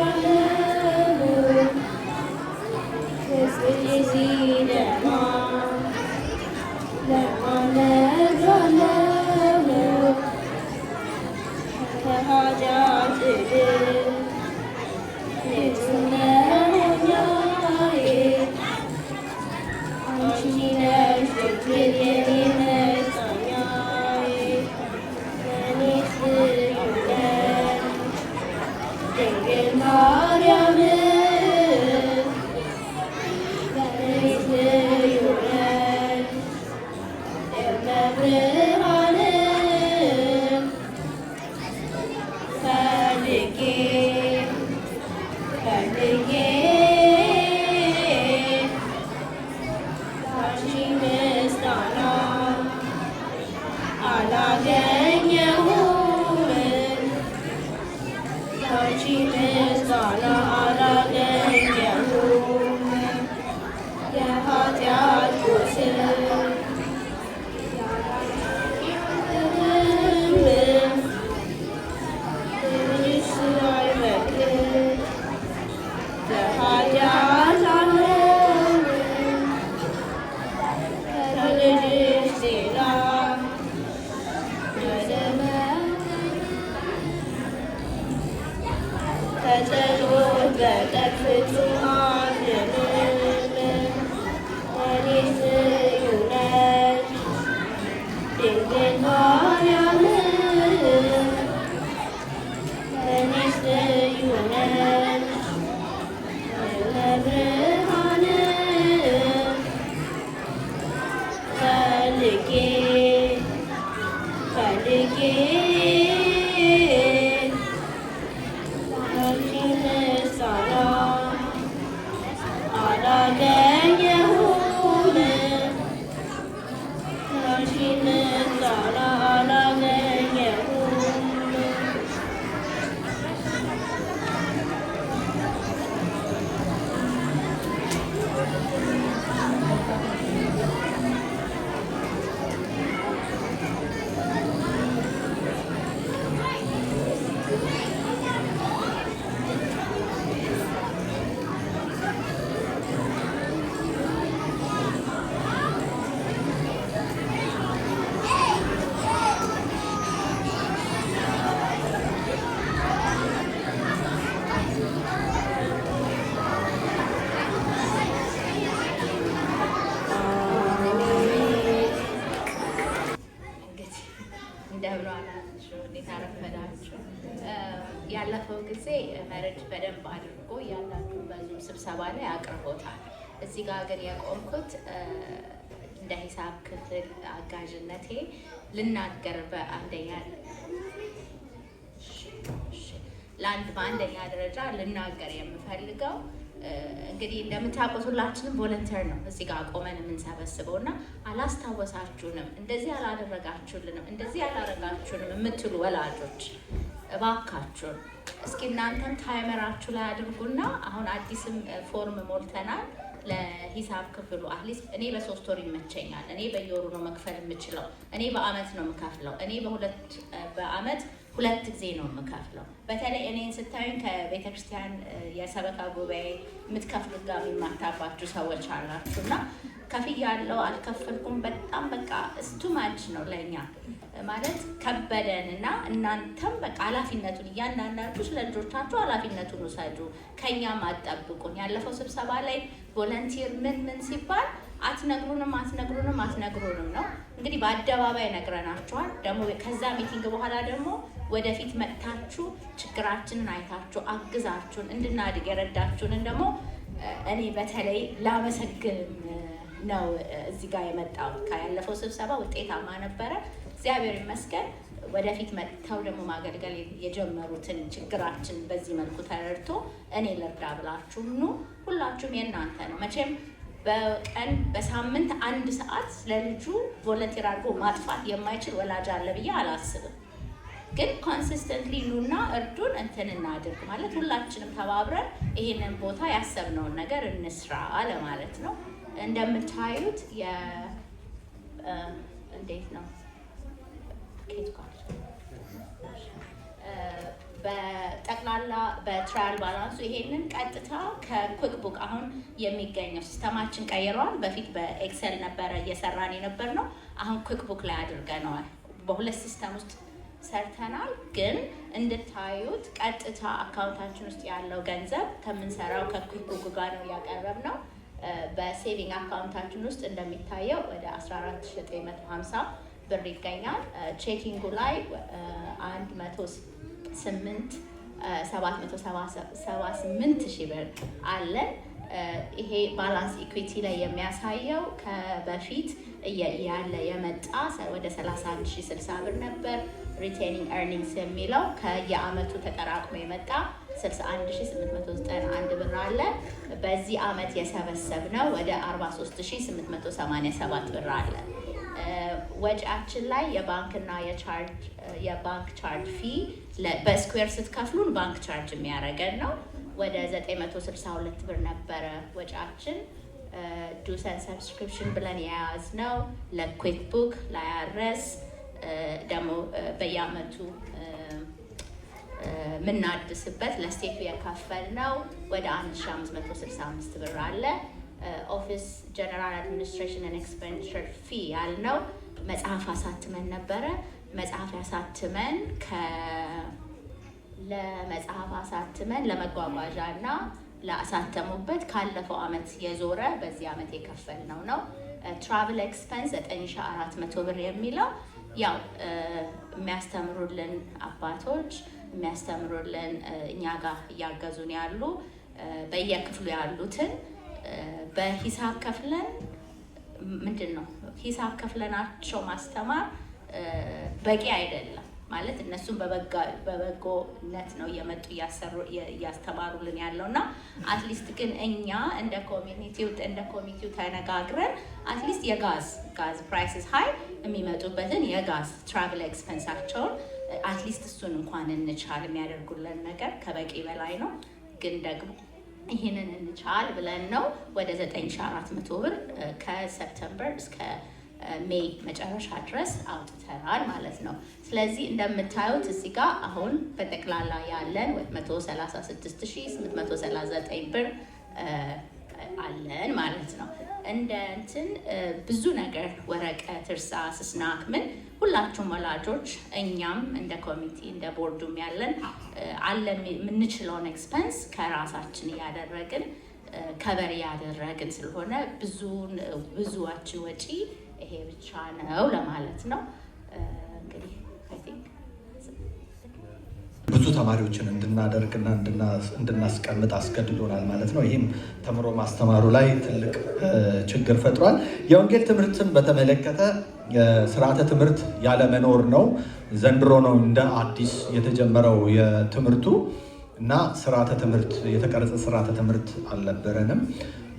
[SPEAKER 12] እጠራለሁ፣ ሕዝብ ሲደማ ለማን እነግራለሁ? ከኃጢአት እድል ንጹሕ መሆኛዬ አንቺ ነሽ ድንግል የኔ መጽናኛዬ፣ ለእኔ ልዩ ነሽ ድንግል ማርያም፣ ለእኔ ልዩ ነሽ። እመብርሃን ፈልጌ ፈልጌ ላንቺ ምስጋና አላገኘሁም፣ ላንቺ ምስጋና አላገኘሁም። የኃጢአት ቁስል ያላገኘሁም ልጅሽ ስላይበቅል በኃጢአት አልኖርም፣ ከልጅሽ ሌላ ከጸሎት በቀር ፍጹም አልድንም። ለእኔ ልዩ ነሽ ድንግል ማርያም፣ ለእኔ ልዩ ነሽ። እመብርሃን ፈልጌ ፈልጌ ላንቺ ምስጋና አላገኘሁም፣ ላንቺ ምስጋና አላገኘሁም።
[SPEAKER 14] እንግዲህ እንደምን ዋላችሁ? እንዴት አረፈዳችሁ? ያለፈው ጊዜ መርድ በደንብ አድርጎ እያንዳንዱን በ Zoom ስብሰባ ላይ አቅርቦታል። እዚህ ጋር ግን የቆምኩት እንደ ሂሳብ ክፍል አጋዥነቴ ልናገር በአንደኛ ለአንድ በአንደኛ ደረጃ ልናገር የምፈልገው እንግዲህ እንደምታውቁት ሁላችንም volunteer ነው እዚህ ጋር ቆመን የምንሰበስበው እና አላስታወሳችሁንም፣ እንደዚህ አላደረጋችሁልንም፣ እንደዚህ አላረጋችሁንም የምትሉ ወላጆች እባካችሁን እስኪ እናንተም timer ኣችሁ ላይ አድርጉና አሁን አዲስም form ሞልተናል ለሂሳብ ክፍሉ። At least እኔ በ3 ወር ይመቸኛል። እኔ በየወሩ ነው መክፈል የምችለው። እኔ በአመት ነው የምከፍለው። እኔ በአመት ሁለት ጊዜ ነው የምከፍለው። በተለይ እኔን ስታዩኝ ከቤተ ክርስቲያን የሰበካ ጉባኤ የምትከፍሉት ጋር የሚማታባችሁ ሰዎች አላችሁ እና ከፍያለሁ አልከፈልኩም፣ በጣም በቃ it's too much ነው ለእኛ፣ ማለት ከበደን። እና እናንተም በቃ ኃላፊነቱን እያንዳንዳችሁ ስለ ልጆቻችሁ ኃላፊነቱን ውሰዱ። ከኛም አትጠብቁን። ያለፈው ስብሰባ ላይ volunteer ምን ምን ሲባል አትነግሩንም፣ አትነግሩንም፣ አትነግሩንም ነው። እንግዲህ በአደባባይ ነግረናችኋል። ደግሞ ከዛ meeting በኋላ ደግሞ ወደፊት መጥታችሁ ችግራችንን አይታችሁ አግዛችሁን እንድናድግ የረዳችሁንን ደግሞ እኔ በተለይ ላመሰግን ነው እዚህ ጋር የመጣሁት። ያለፈው ስብሰባ ውጤታማ ነበረ፣ እግዚአብሔር ይመስገን። ወደፊት መጥተው ደግሞ ማገልገል የጀመሩትን ችግራችን በዚህ መልኩ ተረድቶ እኔ ልርዳ ብላችሁ ኑ። ሁላችሁም የእናንተ ነው። መቼም በቀን በሳምንት አንድ ሰዓት ለልጁ volunteer አድርጎ ማጥፋት የማይችል ወላጅ አለ ብዬ አላስብም። ግን consistently ኑና እርዱን፣ እንትን እናድርግ፣ ማለት ሁላችንም ተባብረን ይሄንን ቦታ ያሰብነውን ነገር እንስራ ለማለት ነው። እንደምታዩት እንዴት ነው ኬት ጋር በጠቅላላ በ trial balance ኡ ይሄንን ቀጥታ ከ QuickBook አሁን የሚገኘው system ኣችን ቀይረዋል። በፊት በ Excel ነበረ እየሰራን የነበር ነው። አሁን QuickBook ላይ አድርገነዋል። በሁለት system ውስጥ ሰርተናል። ግን እንድታዩት ቀጥታ account ኣችን ውስጥ ያለው ገንዘብ ከምንሰራው ከ QuickBook ጋር ነው ያቀረብነው። በ saving account ኣችን ውስጥ እንደሚታየው ወደ 14,950 ብር ይገኛል። Checking ኡ ላይ 108 778 ሺህ ብር አለን። ይሄ balance equity ላይ የሚያሳየው ከበፊት ያለ የመጣ ወደ 31,060 ብር ነበር። Retaining earnings የሚለው ከየአመቱ ተጠራቅሞ የመጣ 61,891 ብር አለ። በዚህ አመት የሰበሰብነው ወደ 43,887 ብር አለ። ወጪያችን ላይ የባንክና የ charge የባንክ charge fee በ Square ስትከፍሉን ባንክ charge የሚያደርገን ነው። ወደ 962 ብር ነበረ ወጪያችን። Dues and subscription ብለን የያዝነው ለ QuickBook፣ ለ IRS ደግሞ በየአመቱ የምናድስበት ለ state ኡ የከፈልነው ወደ 1565 ብር አለ። Office general administration expenditure fee ያልነው መጽሐፍ አሳትመን ነበረ። መጽሐፍ ያሳትመን ለመጽሐፍ አሳትመን ለመጓጓዣ እና ለአሳተሙበት ካለፈው አመት የዞረ በዚህ አመት የከፈልነው ነው። Travel expense 9400 ብር የሚለው ያው የሚያስተምሩልን አባቶች፣ የሚያስተምሩልን እኛ ጋር እያገዙን ያሉ በየክፍሉ ያሉትን በሂሳብ ከፍለን፣ ምንድን ነው፣ ሂሳብ ከፍለናቸው ማስተማር በቂ አይደለም። ማለት እነሱም በበጎነት ነው እየመጡ እያስተማሩልን ያለው እና at least ግን እኛ እንደ community ው ተነጋግረን at least የ gas price is high፣ የሚመጡበትን የ gas travel expense ኣቸውን at least እሱን እንኳን እንቻል። የሚያደርጉልን ነገር ከበቂ በላይ ነው፣ ግን ደግሞ ይህንን እንቻል ብለን ነው ወደ 9400 ብር ከ September እስከ May መጨረሻ ድረስ አውጥተናል ማለት ነው። ስለዚህ እንደምታዩት እዚህ ጋር አሁን በጠቅላላ ያለን 136,839 ብር አለን ማለት ነው። እንደ እንትን ብዙ ነገር ወረቀት፣ እርሳስ፣ snack ምን ሁላችሁም ወላጆች እኛም እንደ ኮሚቴ እንደ ቦርዱም ያለን አለ የምንችለውን expense ከራሳችን እያደረግን cover እያደረግን ስለሆነ ብዙዋችን ወጪ ይሄ ብቻ ነው ለማለት ነው። እንግዲህ I think
[SPEAKER 15] ብዙ ተማሪዎችን እንድናደርግና እንድናስቀምጥ አስገድዶናል ማለት ነው። ይህም ተምሮ ማስተማሩ ላይ ትልቅ ችግር ፈጥሯል። የወንጌል ትምህርትን በተመለከተ ስርዓተ ትምህርት ያለመኖር ነው። ዘንድሮ ነው እንደ አዲስ የተጀመረው የትምህርቱ። እና ስርዓተ ትምህርት፣ የተቀረጸ ስርዓተ ትምህርት አልነበረንም።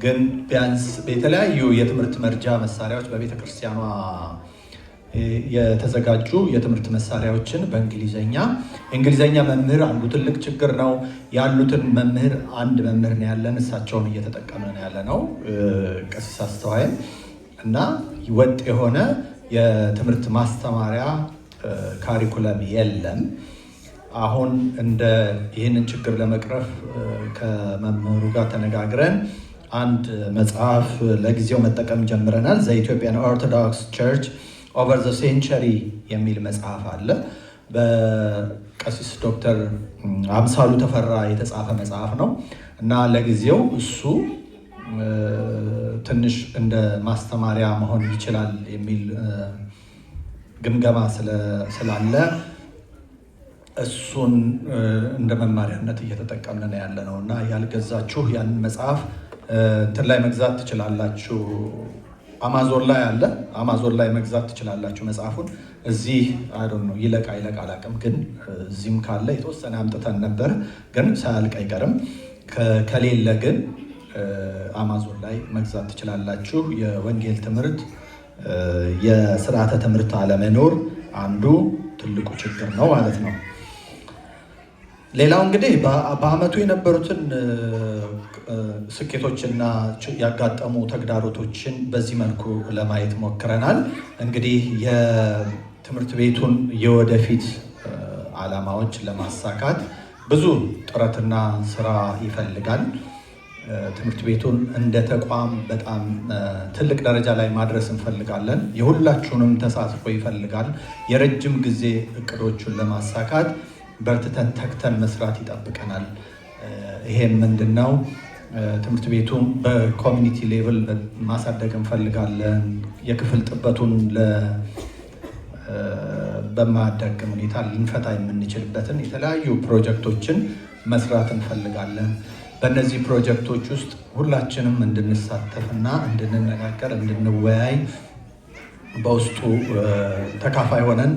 [SPEAKER 15] ግን ቢያንስ የተለያዩ የትምህርት መርጃ መሳሪያዎች፣ በቤተ ክርስቲያኗ የተዘጋጁ የትምህርት መሳሪያዎችን በእንግሊዘኛ፣ እንግሊዘኛ መምህር አንዱ ትልቅ ችግር ነው። ያሉትን መምህር፣ አንድ መምህር ነው ያለን፣ እሳቸውን እየተጠቀምን ያለ ነው፣ ቀሲስ አስተዋይን። እና ወጥ የሆነ የትምህርት ማስተማሪያ curriculum የለም። አሁን እንደ ይህንን ችግር ለመቅረፍ ከመምህሩ ጋር ተነጋግረን አንድ መጽሐፍ ለጊዜው መጠቀም ጀምረናል። The Ethiopian Orthodox Church Over the Century የሚል መጽሐፍ አለ። በቀሲስ ዶክተር አምሳሉ ተፈራ የተጻፈ መጽሐፍ ነው እና ለጊዜው እሱ ትንሽ እንደ ማስተማሪያ መሆን ይችላል የሚል ግምገማ ስላለ እሱን እንደ መማሪያነት እየተጠቀምን ያለ ነው። እና ያልገዛችሁ ያንን መጽሐፍ እንትን ላይ መግዛት ትችላላችሁ። አማዞን ላይ አለ። አማዞን ላይ መግዛት ትችላላችሁ መጽሐፉን። እዚህ I don't know ይለቅ አይለቅ አላውቅም፣ ግን እዚህም ካለ የተወሰነ አምጥተን ነበር፣ ግን ሳያልቅ አይቀርም። ከሌለ ግን አማዞን ላይ መግዛት ትችላላችሁ። የወንጌል ትምህርት የስርዓተ ትምህርት አለመኖር አንዱ ትልቁ ችግር ነው ማለት ነው። ሌላው እንግዲህ በአመቱ የነበሩትን ስኬቶችና ያጋጠሙ ተግዳሮቶችን በዚህ መልኩ ለማየት ሞክረናል። እንግዲህ የትምህርት ቤቱን የወደፊት ዓላማዎች ለማሳካት ብዙ ጥረትና ስራ ይፈልጋል። ትምህርት ቤቱን እንደ ተቋም በጣም ትልቅ ደረጃ ላይ ማድረስ እንፈልጋለን። የሁላችሁንም ተሳትፎ ይፈልጋል። የረጅም ጊዜ እቅዶቹን ለማሳካት በርትተን ተግተን መስራት ይጠብቀናል። ይሄም ምንድን ነው? ትምህርት ቤቱን በ community level ማሳደግ እንፈልጋለን። የክፍል ጥበቱን በማያዳግም ሁኔታ ልንፈታ የምንችልበትን የተለያዩ ፕሮጀክቶችን መስራት እንፈልጋለን። በእነዚህ ፕሮጀክቶች ውስጥ ሁላችንም እንድንሳተፍና እንድንነጋገር፣ እንድንወያይ፣ በውስጡ ተካፋይ ሆነን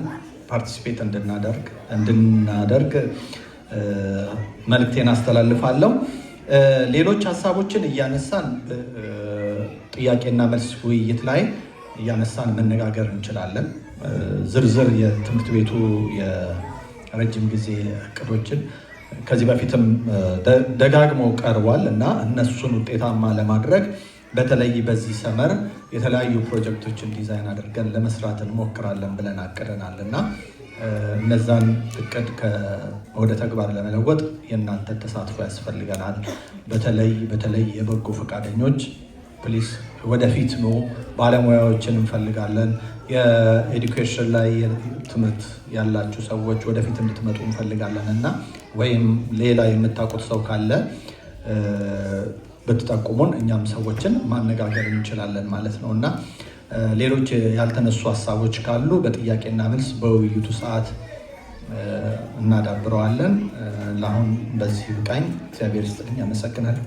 [SPEAKER 15] participate እንድናደርግ መልእክቴን አስተላልፋለሁ። ሌሎች ሀሳቦችን እያነሳን ጥያቄና መልስ ውይይት ላይ እያነሳን መነጋገር እንችላለን። ዝርዝር የትምህርት ቤቱ የረጅም ጊዜ እቅዶችን ከዚህ በፊትም ደጋግሞ ቀርቧል እና እነሱን ውጤታማ ለማድረግ በተለይ በዚህ summer የተለያዩ ፕሮጀክቶችን ዲዛይን አድርገን ለመስራት እንሞክራለን ብለን አቅደናል። እና እነዛን እቅድ ወደ ተግባር ለመለወጥ የእናንተ ተሳትፎ ያስፈልገናል። በተለይ በተለይ የበጎ ፈቃደኞች please ወደፊት ኑ። ባለሙያዎችን እንፈልጋለን። የ education ላይ ትምህርት ያላችሁ ሰዎች ወደፊት እንድትመጡ እንፈልጋለን። እና ወይም ሌላ የምታውቁት ሰው ካለ ብትጠቁሙን እኛም ሰዎችን ማነጋገር እንችላለን ማለት ነው። እና ሌሎች ያልተነሱ ሀሳቦች ካሉ በጥያቄና መልስ በውይይቱ ሰዓት እናዳብረዋለን። ለአሁን በዚህ ይብቃኝ። እግዚአብሔር ይስጥልኝ። አመሰግናለሁ።